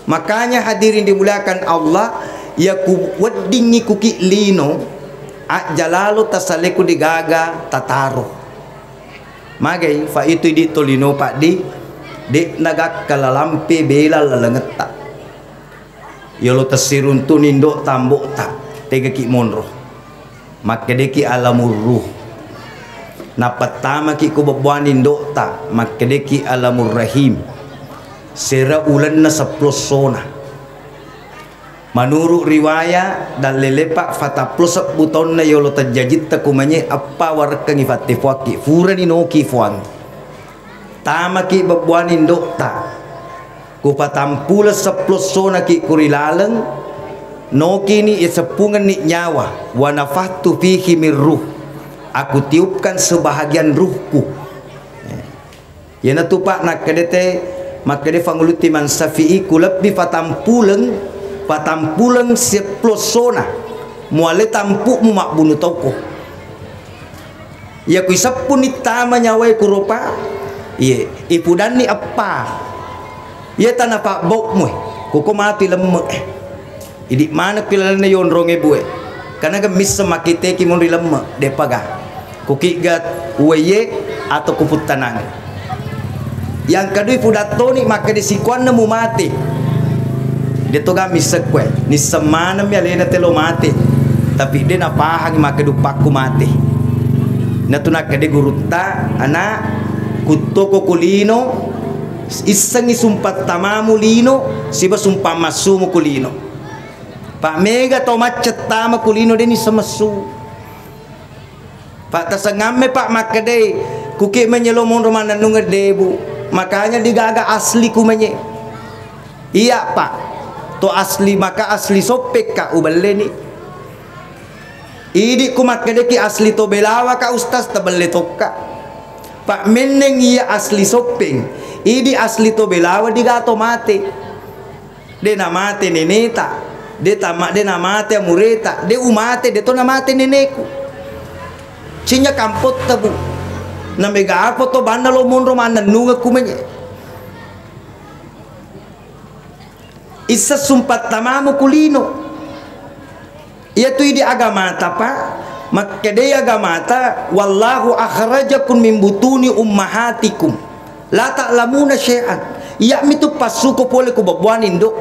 Makanya hadirin dimuliakan Allah, yaku weddingi kuki lino, ajjalalo tasaleku digaga tataro. Magai, fa itu idi tolino paddi, de'na gakkala lampe bela lalengetta. Yolo tessiruntu nindo tambokta, tegaki monro. Makkedeki alamurruh. Nappattamaki ku bebbuani ndokta, makkedeki alamurrahim. Sera ulenna seppulo essona. Manuru riwaya, dallelepa fatappulo sebbu taunna yolo tajjajitta kumanye eppa warekkengi fattefuakki, furani noki fuang. Tamaki bebbuani ndokta. Kupatampuleng seppulo essonaki kurilaleng, nokini iseppungenni nyawa, wa nafakhtu fihi min ruh. Aku tiupkan sebahagian ruhku. Iyanatu, Pak, nakkeda te, makkeda Fangulutti Imam Syafi'i, ku lebbi patampuleng, patampuleng seppulo essona, muale tampu'mu mabbunu tauko. Iya ku iseppunni tama nyawae kuro, Pak, iye, ipudanni eppa. Iya tana pabbau'mu, kuko mati lemme. Idi manekki lalenna yonrongnge bue. Karena ga misseng makkiteki monri lemme, de'paga. Kukigga uwaiye atau kuputtanangnge. Yang kedua, pudattoni makkeda sikuanna mumate. De'to ga misseng kue. Nisseng manemmi alena telo mate. Tapi de napahangi makkeda uppakku mate. Natu nakkeda gurutta, anak, kuttoko ku lino, issengi sumpang tamamu lino, siba sumpang massumu ku lino. Pak, mega tau macca tama ku lino, deni semessu. Pak, tasengamme, Pak, makkedai, kuki menyelo monro mannennungeng debu. Makanya digaga asli ku menye. Iya, Pak. To asli, maka asli soppekka ubelleni. Idi ku makkedaki asli to belawa ka, Ustaz, tabelle tokka. Pak, menneng iya asli soppeng. Idi asli to belawa digato mate. De namate neneta, de tama, de namate amureta, de umate, de to namate neneku. Cinya kampotta, Bu. Namega apa to banna lo monro mannennungekku menye. Issa sumpang tamamu ku lino. Iyatu idi agamata, Pak, makkedai agamata, "Wallahu akhrajakum min butuni ummahatikum la ta'lamuna syai'an." Iyami tu passuko pole ku bebbuani indo.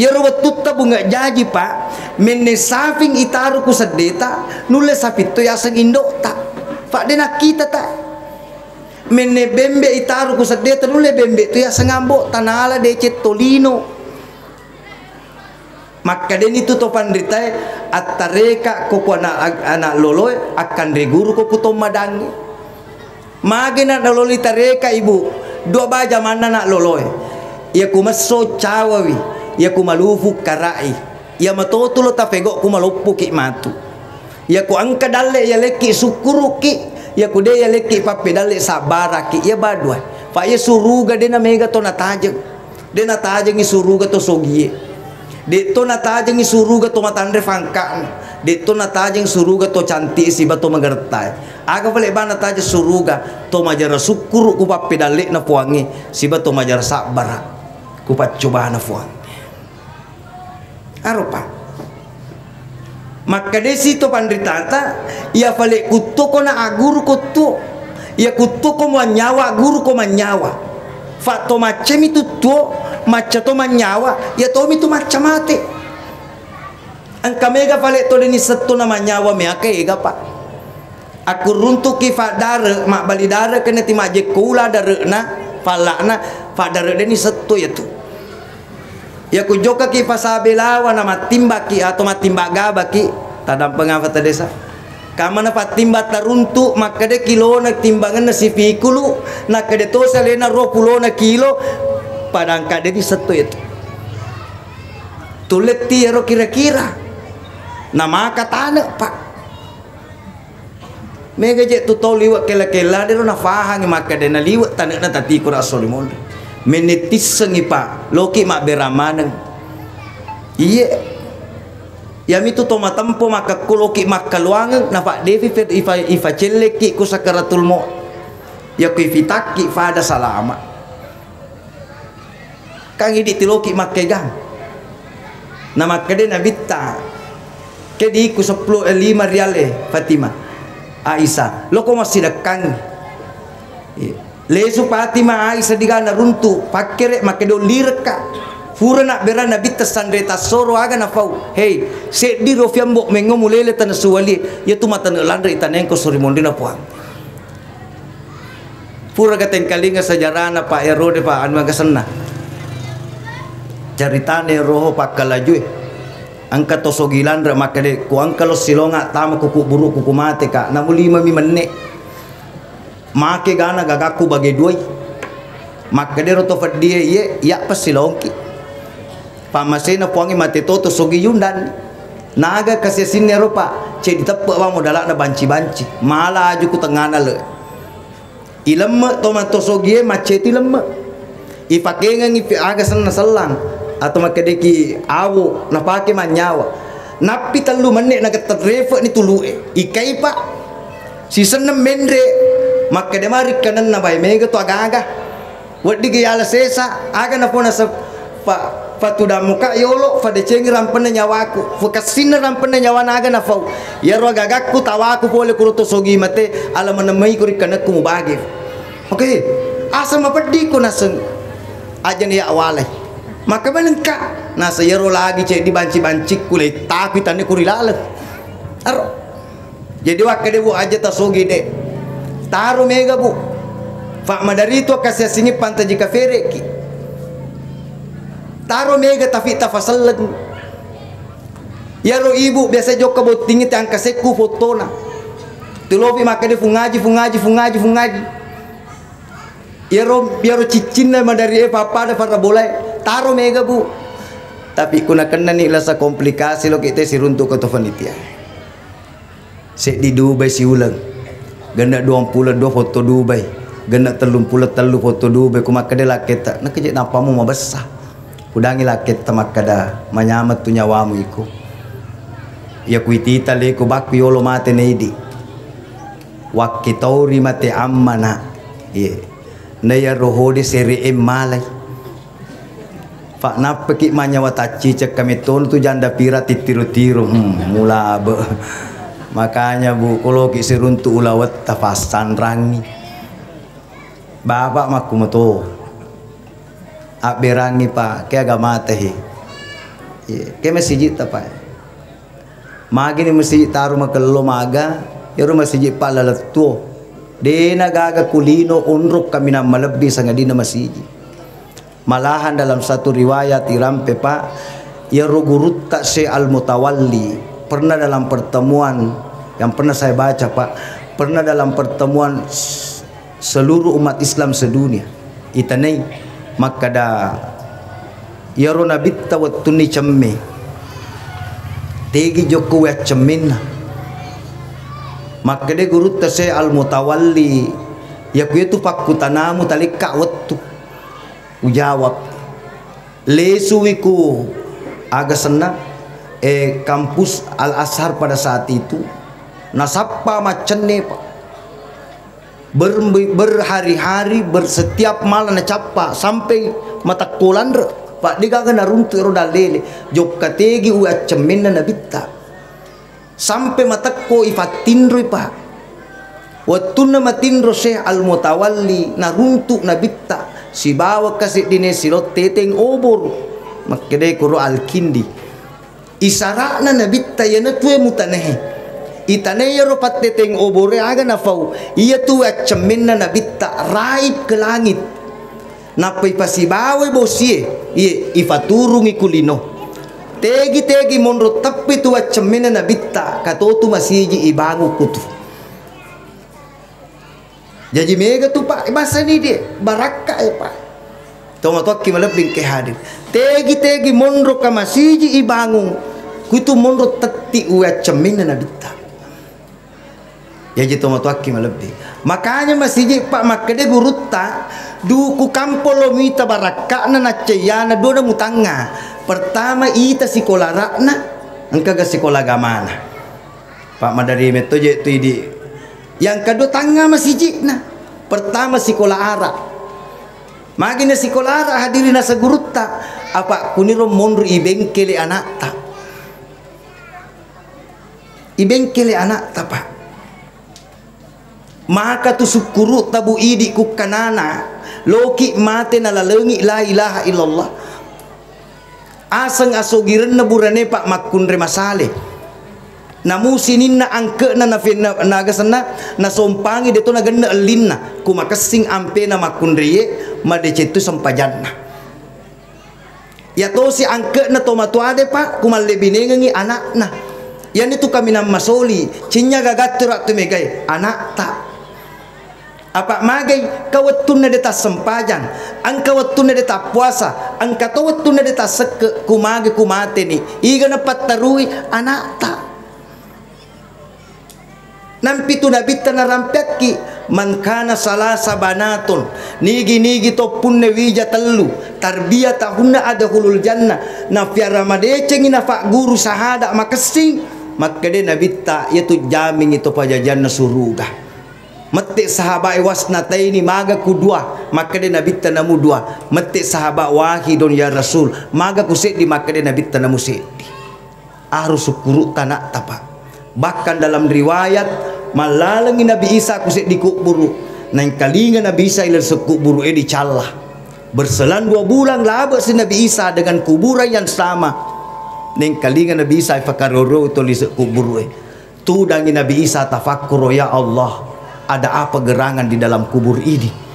Iyaro wettutta bunga jaji, Pak, menne safing itaro ku seddeta, nulle safitto yaseng indota. Pak, de nakkita ta. Menne bembe itaro ku seddeta nulle bembe tu yaseng ambo tanala deceng tolino. Makkedani tu to panritae, attareka ko ku anak, anak loloe, akkanre guru ko ku tommadangnge. Mage na lolo itareka ibu, dua baja manna anak loloe. Iya ku messo cawawi, iya ku malufu karai. Iya matotu lo tafego ku maloppoki matu. Iya ku engka dalle yalekki sukkuruki, iya ku de yalekki pappedalle sabbaraki, iya badua. Fa iya suruga de na mega to natajeng. De natajengi suruga to sogie. De to natajengi suruga to matanre fangka'na. De to natajeng suruga to cantik siba to magertai. Aga pale ba natajeng suruga to majara sukkuru ku pappedalle'na Puangnge siba to majara sabbara ku paccobana Puangnge. Aropa. Makkedesi to panritata, iya fale kuttuo ko na aguru kuttuo, iya kuttuo ko muanyawa aguru ko manyawa. Fa to maccemi tuttuo, macca to manyawa, iya tomi tu macca mate. Engka mega fale to deni setto na manyawa meaka ega pa. Akkuruntuki faddare, mabbali dare kena ti majjekko ula dare'na, falla'na, faddare deni setto iyatu. Iya ku jokkaki fasabelawa na mattimbakki atau mattimbak gabaki, tadampeng afa tadesa. Kamana pattimbang taruntu, makkeda kilona timbangenna sipikulu, nakkeda to salena ruapulona kilo, padangka deni setto iyatu. Tulletti ero kira-kira. Na maka tane, Pak. Mega je tu tau liwe kella-kella dero nafahangi makkeda naliwe tane'na tatiku rasso limonri. Menne tissengi pa loki mabberang maneng. Iye. Yamitu to matempo makkakku loki makkaluangeng nafa defi fe-, ifa, ifa cellekki ku sakaratul maut. Yakku ifitakki fada salama. Kan idi tiloki makkegang. Na makkeda Nabitta, ke diku seppulo, eh, lima riale Fatimah. Aisyah, loko massidekkangi. Iya. Lesu Fatimah Aisyah digana runtu, pakkere makkeda lirekka. Pura nabberang Nabitta sanre tassoro aga nafau. Hei, seddi ro fiambo mengo mulele tana suwali, iya tu matane lanre itanengko suri mondina Puang. Pura gatengkalinga sejarahna Pak Erode, Pak, anu aga senna. Caritana roho pakkalajue. Engka to sogi lanre makkeda, ku engka lo silonga tama ku kuburuku ku mate ka. Namu lima mi menne. Make gana gagakku bage duai. Makkedero to feddie, iye, iya pesilongki. Pammasena Puangnge mate toto sogi yundanni. Naga kasiasinna ero, Pak, ceddi teppe bang modala'na banci-banci. Mala aju ku tengngana le. Ilemme to mattosogie macceti lemme. Ipakengengi fi-, aga senna sellang atau makkedeki awo napake mannyawa. Nappi tellu menne nagetter refe'ni tulu'e. Ikai, Pak. Sisenneng menre makkeda mari kanenna bae mega to aga-aga. Weddigi yala sesa, aga nafona se-, fa-, fatudammuka yolo, fadecengi rampenna nyawaku, fakassinna rampenna nyawana aga nafau. Iyaro agagakku tawaku pole kuro to sogi mate, ala manemmeiko ri kanekku mubage. Oke, asa mapeddiko naseng. Ajani ya walai. Maka menengka, nasa iyaro lagi ceddi banci-bancikku le, tapi tane kuri laleng. Aro. Jadi wakkeda, Bu, aja tasogi de. Taro mega, Bu. Fa madaritu akkasiassingi pantaji kafereki. Taro mega tapi tafaselleng. Iyaro ibu biasa jokka bottingi tangkasekku fotona. Tulopi makkeda fungaji, fungaji, fungaji, fungaji. Iyaro, iyaro ciccinna madari e pappada farra bolae. Taro mega, Bu. Tapi kuna kennani lasa komplikasi loki te siruntuk ke to panitia. Seddi Dubai siuleng. Genna duampulo dua foto Dubai. Genna tellumpulo tellu foto Dubai. Ku makkeda lakketta, nakeje nappamu mabessa. Kudangi lakketta makkeda, manyameng tu nyawamu iko. Iya kuitita leko bakku yolo mate naidi. Wakke tauri mate ammana. Iye. Na iya rohode sere e malai. Fa nappeki manyawa taccicekka mettono tu janda pira tittiro-tiro. Hmm, mulabe. Makanya, Bu, koloki siruntu ulawetta fassanrangi. Bapak makkumato. Abberangi, Pak, ke agamata he. Iya, ke masiji ta, Pak. Magini masiji taru makello maga, ero masiji, Pak, lalettuo. Dena gaga kulino onrong kaminang malebbi sangadinna masiji. Malahan dalam satu riwayat irampe, Pak, iyaro gurutta Syekh Al-Mutawalli pernah dalam pertemuan yang pernah saya baca, Pak, pernah dalam pertemuan s-, seluruh umat Islam sedunia. Itanai makkada, iyaro nabitta wettunni cemme, tegi jokko we accemmenna. Makkeda gurutta Syekh Al-Mutawalli, yaku yetu pakkutanamu talekka wettu. Ujawab, lesuwi ku aga senna, eh, kampus Al-Azhar pada saat itu, nasappa maccenne, Pak. Ber-, berhari-hari, ber-, setiap malam nacappa sampai matekko lanre, Pak, degaga naruntu ero dallele, jokka tegi uwe accemmenna nabitta. Sampai matekko ifattinroi, Pak. Wettunna matinro Syekh Al-Mutawalli, naruntu nabitta sibawa kaseddine silong teteng obor. Makkedai koro Al-Kindi. Isara'na nabitta iyanatu e mutanahe. Itanae iyaro patteteng obore aga nafau, iyatu accemmenna nabitta raib ke langit. Nappa ipasibawai bosie, iye ifaturungi ku lino. Tegi-tegi monro teppi tu accemmenna nabitta, katotu masiji ibangung kutu. Jaji mega tu, Pak, bassani die, barakka e, Pak. Tomatoakki malebbi engke hadir. Tegi-tegi monro ka masiji ibangung, kuitu monro tetti uwe accemmenna nabitta. Jaji tomatoakki malebbi. Makanya masiji, Pak, makkeda gurutta, duku kampo lo mita barakka'na naccayyana dona mutangnga. Pertama ita sikola arakna, engkaga sikola agamana. Pak, madari metto je tu idi. Yang kedua tangnga masijikna. Pertama sikola arak. Magina sikola arak hadiri nasa gurutta. Apa kuniro monro ibengkele anakta. Ibengkele anakta, Pak. Maka tu sukkuru'ta bu idi kukkanana, loki mate nalalengi la ilaha illallah. Aseng asogirenna burane, Pak, makkunre masale. Namu sininna angke'na nafenna, nagasenna, nasompangi deto nagenne ellinna, ku makessing ampena makkunreye, madeceng tu sempajanna. Yatosi angke'na tomatoade, Pak, ku mallebinengengi anakna. Yanitu kaminang masoli, cinyaga gattura tu megai anakta. Apa magai ka wettunna de tassempajang, engka wettunna de tappuasa, engka to wettunna de tassekke, ku mage ku mateni, iga napattarui anakta. Nampitu nabitta narampeakki, "Man kana salasa banatun, nigi-nigi to punne wija tellu, tarbiyatahunna adkhulul jannah, nafiara madecengi nafagguru sahada makessing," makkede nabitta, "Iyatu jamingi to pajajianna suruga." Mette sahabae, "Wasnataini, maga ku dua?" Makkede nabitta, "Namu dua." Mette sahaba, "Wahidun ya Rasul, maga ku seddi?" Makkede nabitta, "Namu seddi." Aru sukkuru'ta anakta, Pak. Bahkan dalam riwayat, mallalengi Nabi Isa ku seddi kubburu. Naengkalinga Nabi Isa ilaleng kubburu e dicalla. Berselang dua bulan labe si Nabi Isa dengan kuburan yang sama. Naengkalinga Nabi Isa ifakaroro toli se kubburu e. Tudangi Nabi Isa tafakkuro, "Ya Allah, ada apa gerangan di dalam kubur ini?"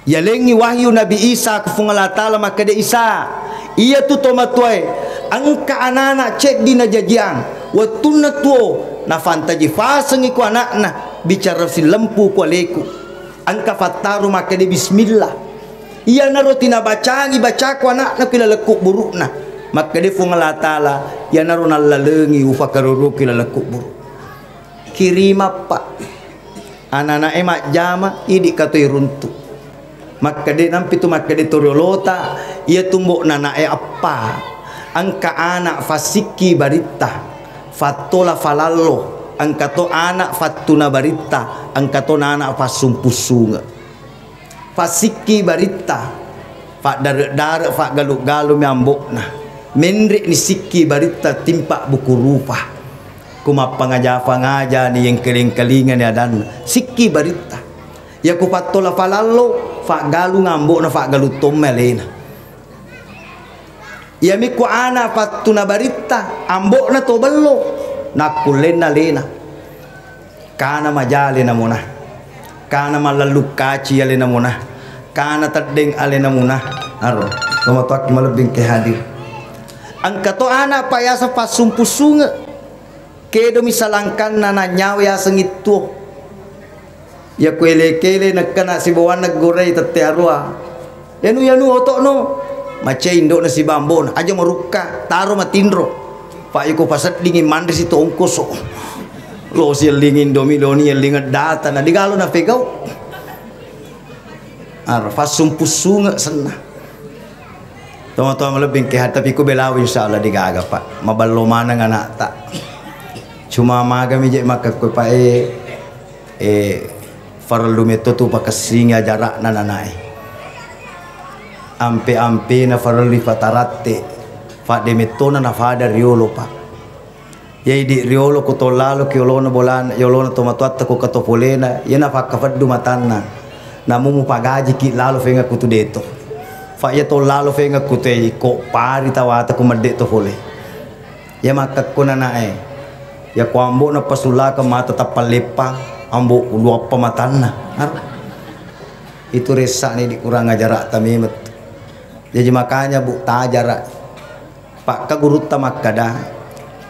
Yalengngi wahyu Nabi Isa ku Fuang Allah Ta'ala makkeda, "Isa, iyatu tomatoae engka anana ceddi najajiang, wettunna tuo nafantaji fasengi ku anakna, bicara sillempu ku aleku. Engka fattaru makkeda bismillah. Iyanaro tinabacangi bacaku anakna ku ilaleng kubburu'na." Makkeda Fuang Allah Ta'ala, "Iyanaro nallalengi ufakaroroku ilaleng kubburu." Kirimappa. Anana'e majjama, idi katoi runtu. Makkede, nampitu makkede to riolota, iyatu mbo'na ana'e eppa. Engka ana' fassikki baritta, fattola falallo, engka to ana' fattuna baritta, engka to ana' fassung-pussunge. Fassikki baritta, faddare-dare, faggalu-galumi ambo'na. Menre'ni sikki baritta timpa buku rupa. Ku mappangaja-pangajani, yengkaling-kalingani adanna. Sikki baritta. Yaku fattola falallo, faggalung ambo'na, faggalung tommi alena. Iyami ku ana' fattuna baritta, ambo'na to bello, nakkullenna alena. Kana majale namona. Kana mallallu kaci alena muna. Kana teddeng alena muna. Aro, tomatoakki malebbing ke hadir. Engka to anak pa yaseng passumpussunge. Kedomi salangkanna na nyawa yaseng ittuo. Iya ku ele-kele nekkana sibawanna gorei tette arua. Yanu, yanu, otokno. Macai indokna sibambona. Aja marukka, taro matinro. Pak, iko paseddingi manre si tongkoso. Lo si elling Indomie, lo ni elling data, na digalo na pegau. Ar, fassung pussunge senna. Toma-toma lebbi engke hati, tapi ku belawi, insya Allah digaga, Pak. Maballo maneng anakta. Cuma magami je makkekko, Pak, e, e, farellu metto tu pakessingi ajara'na nanae. Ampe-ampena farellu ifataratte. Fadde mettona nafada riolo, Pak. Iya idi riolo ko to lalo ki yolona bolana, yolona tomatoatta ko kato polena, iya nafakkafeddu matanna. Namu mupagajiki lalo fengakku tu deto. Fa iya to lalo fengakku te iko pari tawata ku medde to pole. Iya makkekko nanae. Iya ko ambo napasullakeng mata tappa leppa, ambo ku luappa matanna. Ar-, itu ressani di kurang ajara'ta memettu. Jaji makanya, Bu, tajara. Pakka gurutta makkada,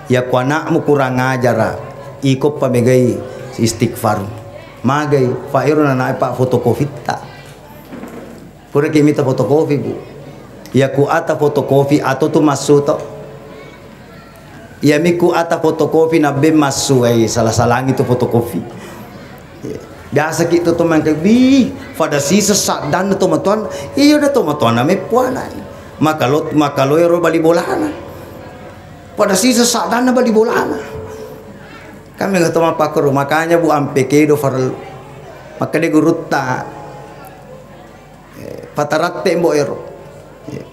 iya ko anakmu kurang ajara, iko pamegai istighfar. Magai, fa ero nanae, Pak, fotokopitta. Puraki mita fotokopi, Bu. Iya ku ata fotokopi atau tu massu to. Iya mi ku ata fotokopi nabbe massu, ai, salah-salangi tu fotokopi. Biasa ki to, to mangke, "Bi, pada sisa saddanna tomatoanna." Iya, da tomatoanna meppuana. Makalo, makalo ero bali bolana. Pada sisa saddanna bali bolana. Kami nggak to mappakoro, makanya, Bu, ampe kedo farellu. Makkeda gurutta, eh, pataratte mbo ero.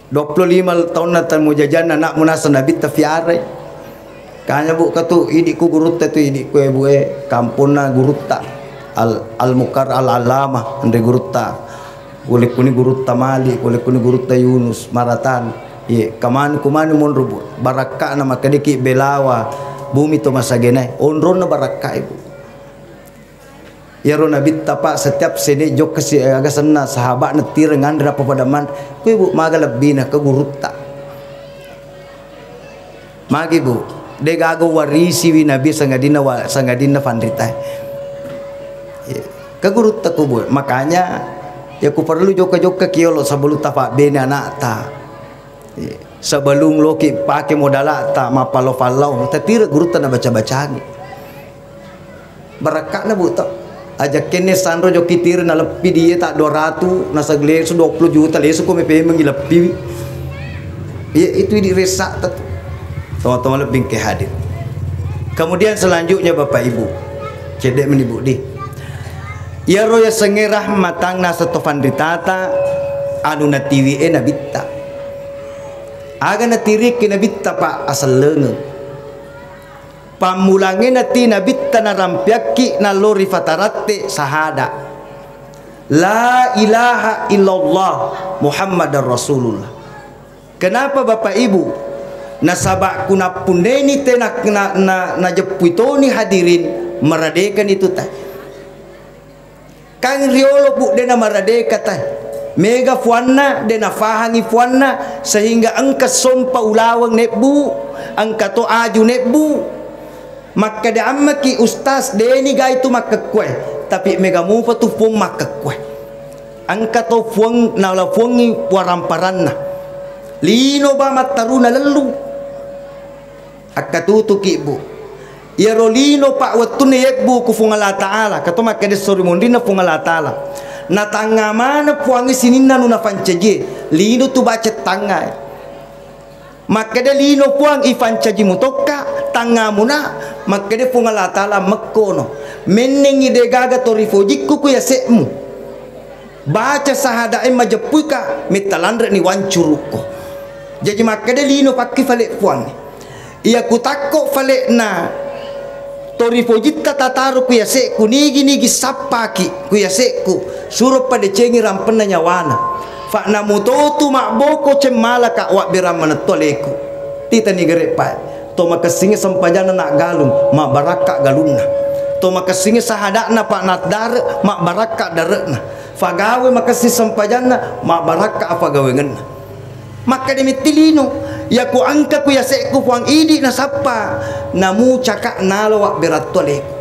Dua puluh lima taunna temu jajanna anakmu naseng nabitta fiarai. Kanya, Bu, katu idiku gurutta tu, idiku e, Bu, e, kamponna gurutta. Al, Al Mukar Al Alama, andre gurutta. Kulekkuni gurutta Malik, kulekkuni gurutta Yunus, Maratan. Ye, kamani kumani monro, Bu. Barakka'na makkedeki belawa bumi to masagenai. Onronna barakka e, Bu. Iyaro nabitta, Pak, setiap sene jokka si, aga senna sahaba'na tireng anre nappa pada manre. Kui, Bu, maga lebbina ke gurutta. Magi, Bu, de gaga warisiwi nabi sangadinna wa-, sangadinna fanritae. Iya. Ke gurutta ku, Bu. Makanya, ya ku perlu jokka-jokka ki yolo sebelum tafabbene anakta. Iya. Sebelum loki pake modalata mappallau-pallau, tatire gurutta nabaca-bacangi. Barakka'na, Bu, to. Aja kenne sanro jokki tire naleppi die ta dua ratu, naseng lesu dua puluh juta, lesu ko mepemengi leppiwi. Iya, itu idi ressa tu. Toma-toma lebbi engke hadir. Kemudian selanjutnya, Bapak Ibu, cedde meni, Bu, di. Iyaro yasengnge rahmatang naseng to fanritata anu natiwi e nabitta. Aga natiriki nabitta, Pak, asellengeng. Pammulangnge nati nabitta narampiakki nallo ri fataratte sahada. La ilaha illallah Muhammadar Rasulullah. Kenapa, Bapak Ibu? Nasaba ku nappunneni te na, na, na, najeppui toni hadirin, maradekani tu te. Kan riolo, Bu, de namaradeka te. Mega fuanna, de nafahangi fuanna, sehingga engka sompa ulaweng nebbu, engka to aju nebbu. Makkeda ammaki, Ustaz, deni gai tu makkekkue, tapi mega mupa tu fuang makkekkue. Engka to fuang nala fuangi waramparanna. Lino ba mattaruna lellu. Akkatutuki, Bu. Iyaro lino, Pak, wettunna yebbu ku Fuang Allah Ta'ala, kato makkeda esso ri monrinna Fuang Allah Ta'ala. Natangnga maneng Puangnge sininna nu nafancajie, lino tu baca tangnga. Makkeda lino Puang, ifancaji mutokka, tangngamuna, makkeda Fuang Allah Ta'ala, mekkono. Mennengngi degaga to rifojikku ku yase'mu. Baca sahadae majeppuika, metta lanre'ni wancurukko. Jaji makkeda lino pakki fale Puang. Iya kutakko fale'na to ripojitta tataro ku yase'ku, nigi-nigi sappaki ku yase'ku, suro padecengi rampenna nyawana. Fa namutotu mabboko cemmalaka wabberang manetto aleku. Titani gere pae. To makessingnge sempajanna naggalung, mabbarakka galunna. To makessingnge sahada'na, Pak, naddare', mabbarakka dare'na. Fagawe makessing sempajanna, mabbarakka afagawengenna. Makkeda metti lino, iya ku engka ku yase'ku Puang, idi nasappa, namu caka' nalo wabberattu aleku.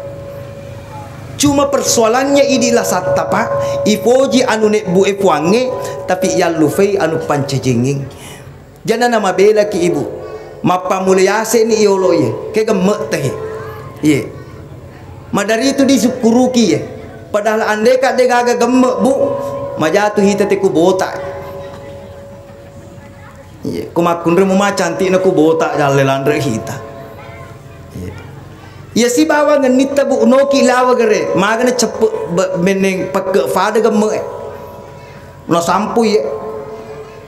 Cuma persoalannya idi lasatta, Pak, ipoji anu nebbu'e Puangnge, tapi yallufei anu pancajingngeng. Jana namabelaki ibu. Mappammula yase'ni yolo iye, ke gemme' tehe. Iye. Madari itu disukkuruki iye. Padahal andeka de' gaga gemme', Bu, majatu hita te ku bota. Iye, ku makkunrai mu ma cantikna ku bota jalle lanre hita. Iye. Iya sibawa ngennitta, Bu, noki lawa gere, magana ceppe' be-, menneng pekke' fada gemme'e. Nasampui, eh.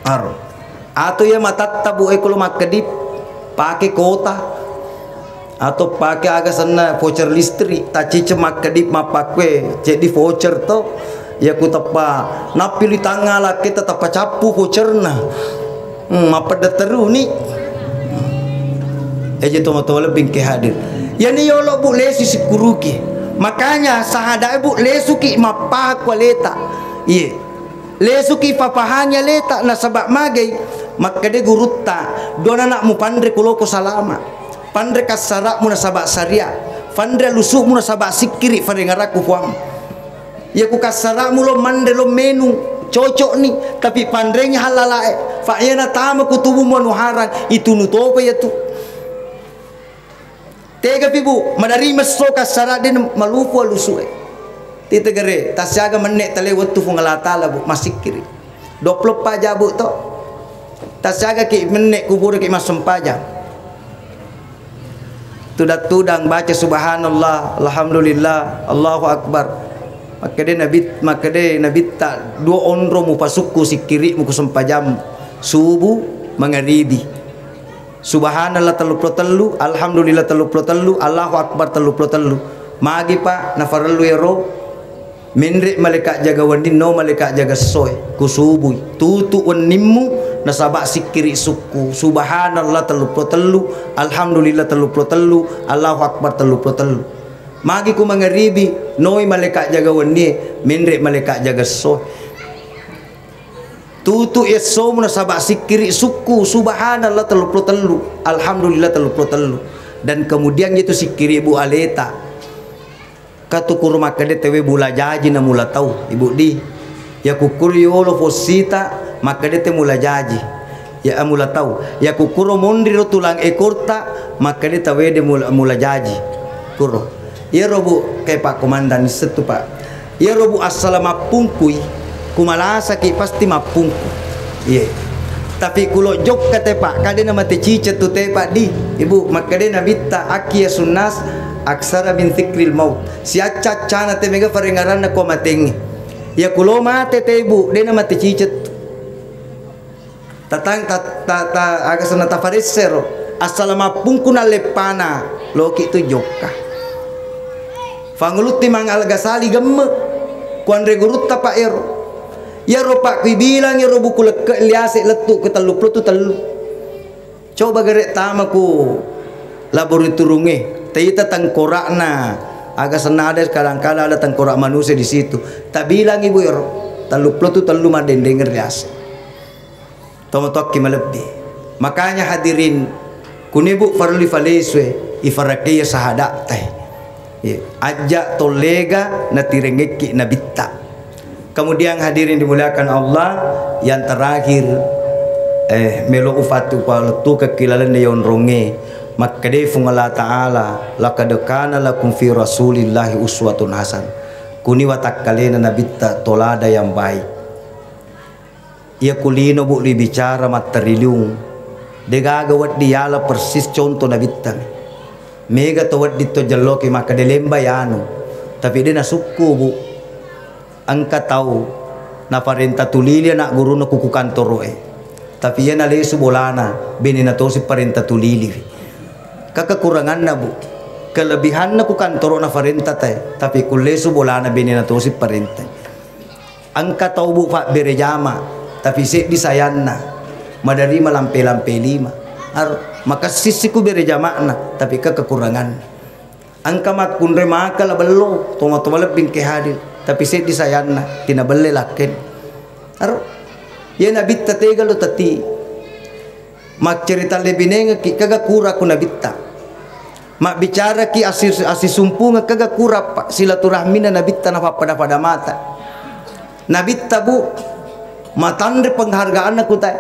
Aro. Atau iya matatta, Bu, eh, kalau makkedip, pake kota. Atau pake aga senna voucher listrik, taciceng makkedip mappakkue, ceddi voucher to. Iya ku teppa, nappi li tangngala ke tetappa cappu voucherna. Hmm, mappedde teruni. Eje tomo-tomo lebbi ke hadir. Yani yolo, Bu, lesu sikkuruki. Makanya sahadae, Bu, lesuki mappaha ku aleta. Iye. Lesuki papahangi aleta, nasaba magai, makkeda gurutta, dua anak mupanre ku loko salama. Panre kassara'mu nasaba syariat, panre alusu'mu nasaba sikkiri farengarakku Puang. Iya ku kassara'mu lo manre lo menu, cocokni, tapi panrengi halalae, fa iya natama ku tubumu anu harang, itunu topa iya tu. Tegapi, Bu, madari messo kassara de' malupu alusu'e. Titegere, tassiaga menne' tale wettu Puang Allah Ta'ala, Bu, massikkiri. Dua puluh empat jam, Bu, to. Tassiaga ki menne' kuburu ki massempajang. Tudang-tudang baca subhanallah, alhamdulillah, Allahu Akbar. Makkede Nabi, makkede Nabitta, dua onro mupasukku sikkiri'mu ku sempajammu. Subuh, mangaribi. Subhanallah telluppulo tellu, alhamdulillah telluppulo tellu, Allahu Akbar telluppulo tellu. Magi, Pak, nafarellu ero? Menre' malaika' jaga wenni, no malaika' jaga essoe, ku subui. Tutu' wennimmu, nasaba' sikkiri' sukku. Subhanallah telluppulo tellu, alhamdulillah telluppulo tellu, Allahu Akbar telluppulo tellu. Magi ku mangaribi, noi malaika' jaga wennie, menre' malaika' jaga essoe. Tutu' essomu nasaba' sikkiri' sukku, subhanallah telluppulo tellu, alhamdulillah telluppulo tellu. Dan kemudian itu sikkiri' bu aleta. Katu kuro makkeda tewe mula jaji na mula tau, Ibu di. Ya kukkuro yolo fossita makkeda te mula jaji. Ya mula tau. Ya kukkuro monri ro tulang ekorta makkeda tawede mula, mula jaji. Kuro. Iyaro, Bu, ke Pak Komandan, settu, Pak. Iyaro, Bu, assala mappungkui, ku malasaki pasti mappungku. Iye. Tapi kulo jokka te, Pak, kadena mate ciceng tu te, Pak, di. Ibu, makkede Nabitta, "Akyasun nas aksara min dzikril maut." Siacca-accana te mega farengaranna ko matengnge. Ya kulo mate te, Bu, dena mate ciceng tu. Tatang-, ta-, ta-, ta-, aga senna tafaressero, assala mappungku nalleppana, loki tu jokka. Fangulutti mang Al-Ghazali gemme, kuanre gurutta, Pak, ero. Iyaro, Pak, kuibilang ero buku lekke liase lettu ke telluppulo tu tellu. Coba gere tama ku laboratoriumnge, taita tengkorakna, aga senna ada kadang-kadang ada tengkorak manusia di situ. Tabilang ibu ero, telluppulo tu tellu madendeng liase. Tomatoakki malebbi. Makanya hadirin, kunibu farellu ifalesue, ifarakeiya sahadatta e. Iya. Ajja tollega natirengekki nabitta. Kemudian hadirin dimuliakan Allah, yang terakhir, eh, melo ufatu palettukekki lalenna yonrongnge. Makkede Fung Allah Ta'ala, "Laqad kana lakum fi Rasulillahi uswatun hasan." Kuni watakkalena nabitta tolada yang baik. Iya ku lino, Bu, ribicara matteriliung, degaga wedding yala persis conto nabitta. Mega to wedding to jelloki makkeda lembai anu, tapi de nasukku, Bu. Engka tau naparenta tulili anak guruna ku, ku kantoroe, tapi iya nalesu bolana, benena tosi parenta tulili. Ka kekuranganna, Bu. Kelebihanna ku kantoro naparenta tae, tapi ku lesu bolana benena tosi parenta. Engka tau, Bu, fabbere jama, tapi seddi sayanna, madari malampe-lampe lima. Ar-, makessissi ku bere jama'na, tapi ke kekuranganna. Engka makkunrai maka la bello, toma-toma lebbi engke hadir. Tapi seddi sayanna, tina belle lakken. Aro, iya Nabitta tega lo tati. Maccerita lebinengekki kaga kura ku Nabitta. Mabbicaraki assis-, assisumpungeng kaga kura pa silaturahmina Nabitta napappada-pada mata. Nabitta, Bu, matanre penghargaanna kuta.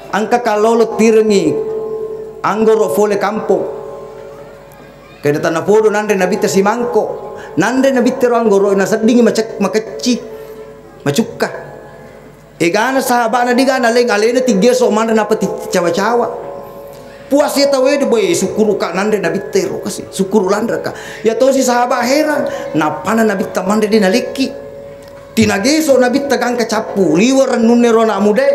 Engka kallolo tirengi anggoro fole kampong. Keda tanapodo nanre Nabitta simangko. Nanre Nabitta ro anggoro naseddingi macek-, makecci, macukka. Egana sahabana digana leng alena tiggeso manre napa ti cawa-cawa. Puas ya tawede boy, sukkuruka nanre Nabitta ro kasi. Sukkuru lanreka. Ya tosi sahabat heran, napana Nabitta manre de nalekki. Tinageso Nabitta gangka cappu, liwe rennunna ero anak mudae.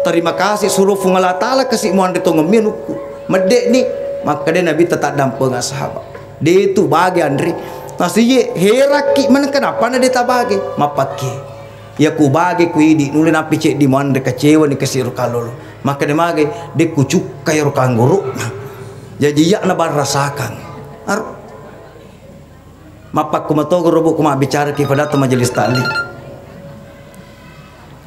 Terima kasih suro Fuang Allah Ta'ala kasi muanre tongeng mi anukku. Medde'ni, makkeda Nabitta taddampengeng sahabat. De tu bage anre. Nasiye herakki maneng kenapa na de tabage? Mappakke. Ya ku bage ku idi nule napi ceddi muanre kecewa ni kasi ro kallolo. Makkeda mage, de ku cukka ero kanggurukna. Jaji iya'na barrasakang. Aro. Mappakku matogoro, Bu, ku mabbicaraki padatta majelis taklim.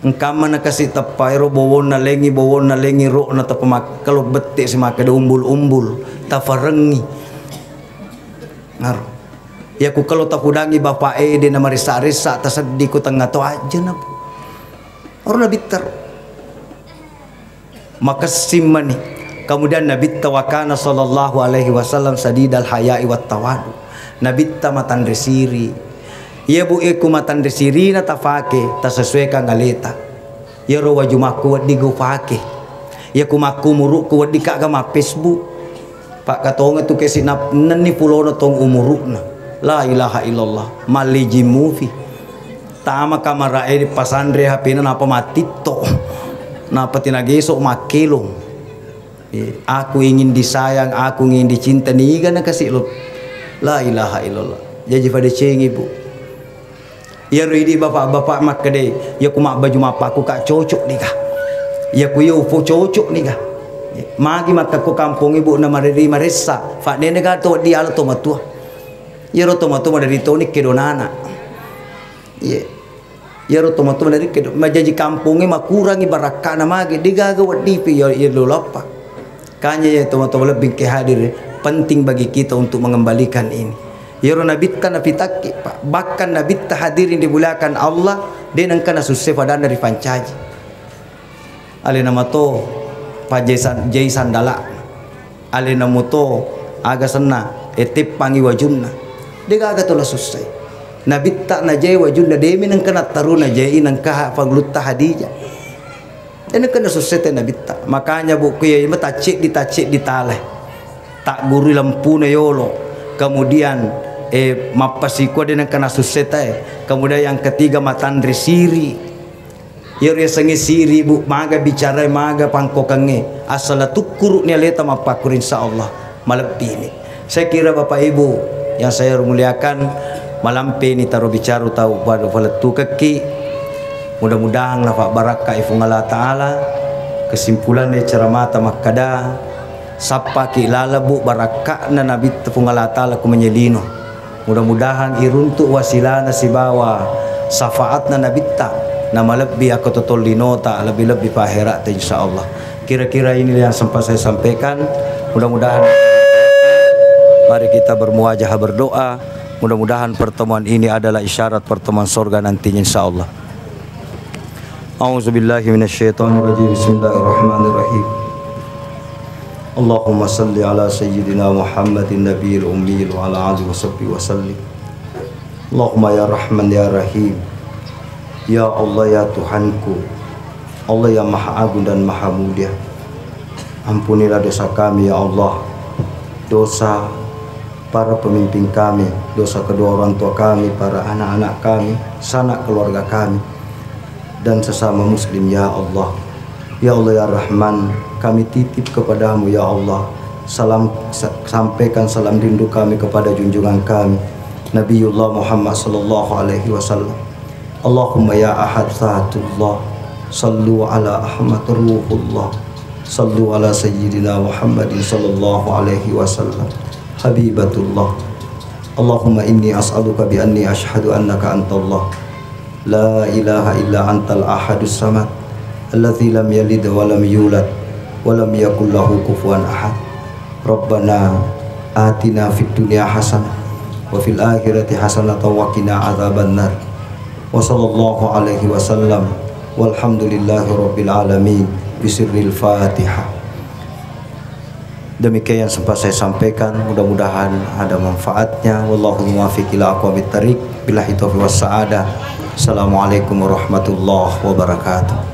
Engkamma nakasi teppa ero bowonna lengi, bowonna lengi ro'na teppa makkalo bette si makkeda umbul-umbul, tafarengi. Naro. Iya ku kalo takudangi bapak ede na marissa-rissa taseddi ku tengnga to ajjana, Bu. Oro Nabitta ro. Makessing mani. Kemudian Nabitta wakana sallallahu alaihi wasallam sadidal hayai wattawadu. Nabitta matanre siri. Iya, Bu, e, ku matanre sirina tafake, tasesuaikan aleta. Iyaro waju makku wedding gufake. Iya ku makku umurukku wedding kaga ma Facebook. Pakkatongeng tu kesi nap-, nenni pulono tong umurukna. La ilaha illallah. Malli jimmufi. Tama kamara e pasanre H P-na napa mattitto. Napa tinageso makkelong. Eh, aku ingin disayang, aku ingin dicinta, niga na kasi lo. La ilaha illallah. Jaji pada cengi, Bu. Iyaro idi bapak-bapak makkeda, iya ku mabbaju mappaku ka cocok niga. Iya ku iya upo cocok niga. Magi makkakko kampong ibu na mareri maressa. Fa nene ga to di ala to matua. Iyaro to matua maderi toni kedonana. Iya. Iyaro to matua maderi kedo. Majaji kampongnge makurangi barakkana magi. Degaga weddipi iya, iya lolappa. Kanya ya teman-teman lebih ke hadir, penting bagi kita untuk mengembalikan ini. Iyaro Nabitta napitakki, Pak. Bahkan Nabitta hadirin dimuliakan Allah, de nengka nasusse padanna ripancaji. Alena mato pajai san-, jai sandala. Alena muto aga senna, e, teppangi wajunna. Degaga to nasussai. Nabitta najai wajunna, demi nengka nattaru najai nengka ha-, panglutta Hadijah. Ena kena sussete Nabitta. Makanya, Bu, kuya ima tacceddi, tacceddi tale. Taggurui lempuna yolo. Kemudian, eh, mappasikua de nengka nasussetae. Kemudian yang ketiga matanre siri. Iyaro yasengnge siri, Bu, maga bicara, maga pangkokengnge. Asala tukkuru'ni aleta mappakkur, insya Allah. Malebbini. Saya kira Bapak Ibu yang saya muliakan, malampeni taro bicara tau pada falettukekki. Mudah-mudahan nafabbarakkai Fuang Allah Ta'ala. Kesimpulanna ceramata makkada, sappaki lalebu barakka'na Nabitta Fuang Allah Ta'ala ku manyelino. Mudah-mudahan iruntuk wasilana sibawa syafaatna Nabitta, na malebbi akko totollinota, lebbi-lebbi pa akheratta, insya Allah. Kira-kira inilah yang sempat saya sampaikan. Mudah-mudahan, mari kita bermuwajahah berdoa. Mudah-mudahan pertemuan ini adalah isyarat pertemuan sorga nantinya, insya Allah. A'udzubillahi minasyaitonirrajim. Bismillahirrahmanirrahim. Allahumma salli ala sayyidina Muhammadin nabiyil ummi wa ala alihi wa sahbihi wa sallim. Allahumma ya Rahman ya Rahim. Ya Allah, ya Tuhanku, Allah yang Maha Agung dan Maha Mulia. Ampunilah dosa kami, ya Allah. Dosa para pemimpin kami, dosa kedua orang tua kami, para anak-anak kami, sanak keluarga kami, dan sesama muslim, ya Allah. Ya Allah, ya Rahman, kami titip kepadamu, ya Allah. Salam, sa-, sampaikan salam rindu kami kepada junjungan kami, Nabiullah Muhammad sallallahu alaihi wasallam. Allahumma ya Ahad Zatullah, sallu ala Ahmad Ruhullah, sallu ala Sayyidina Muhammadin sallallahu alaihi wasallam, Habibatullah. اللهم إني أسألك بأني أشهد أنك أنت الله لا إله إلا أنت الأحد الصمد الذي لم يلد ولم يولد ولم يكن له كفوا أحد. ربنا آتنا في الدنيا حسنة وفي الآخرة حسنة وقنا عذاب النار. وصلى الله عليه وسلم والحمد لله رب العالمين بسر الفاتحة. Demikian yang sempat saya sampaikan, mudah-mudahan ada manfaatnya. Wallahul muwaffiq ila aqwamit thariq. Billahi taufiq was sa'adah. Assalamualaikum warahmatullahi wabarakatuh.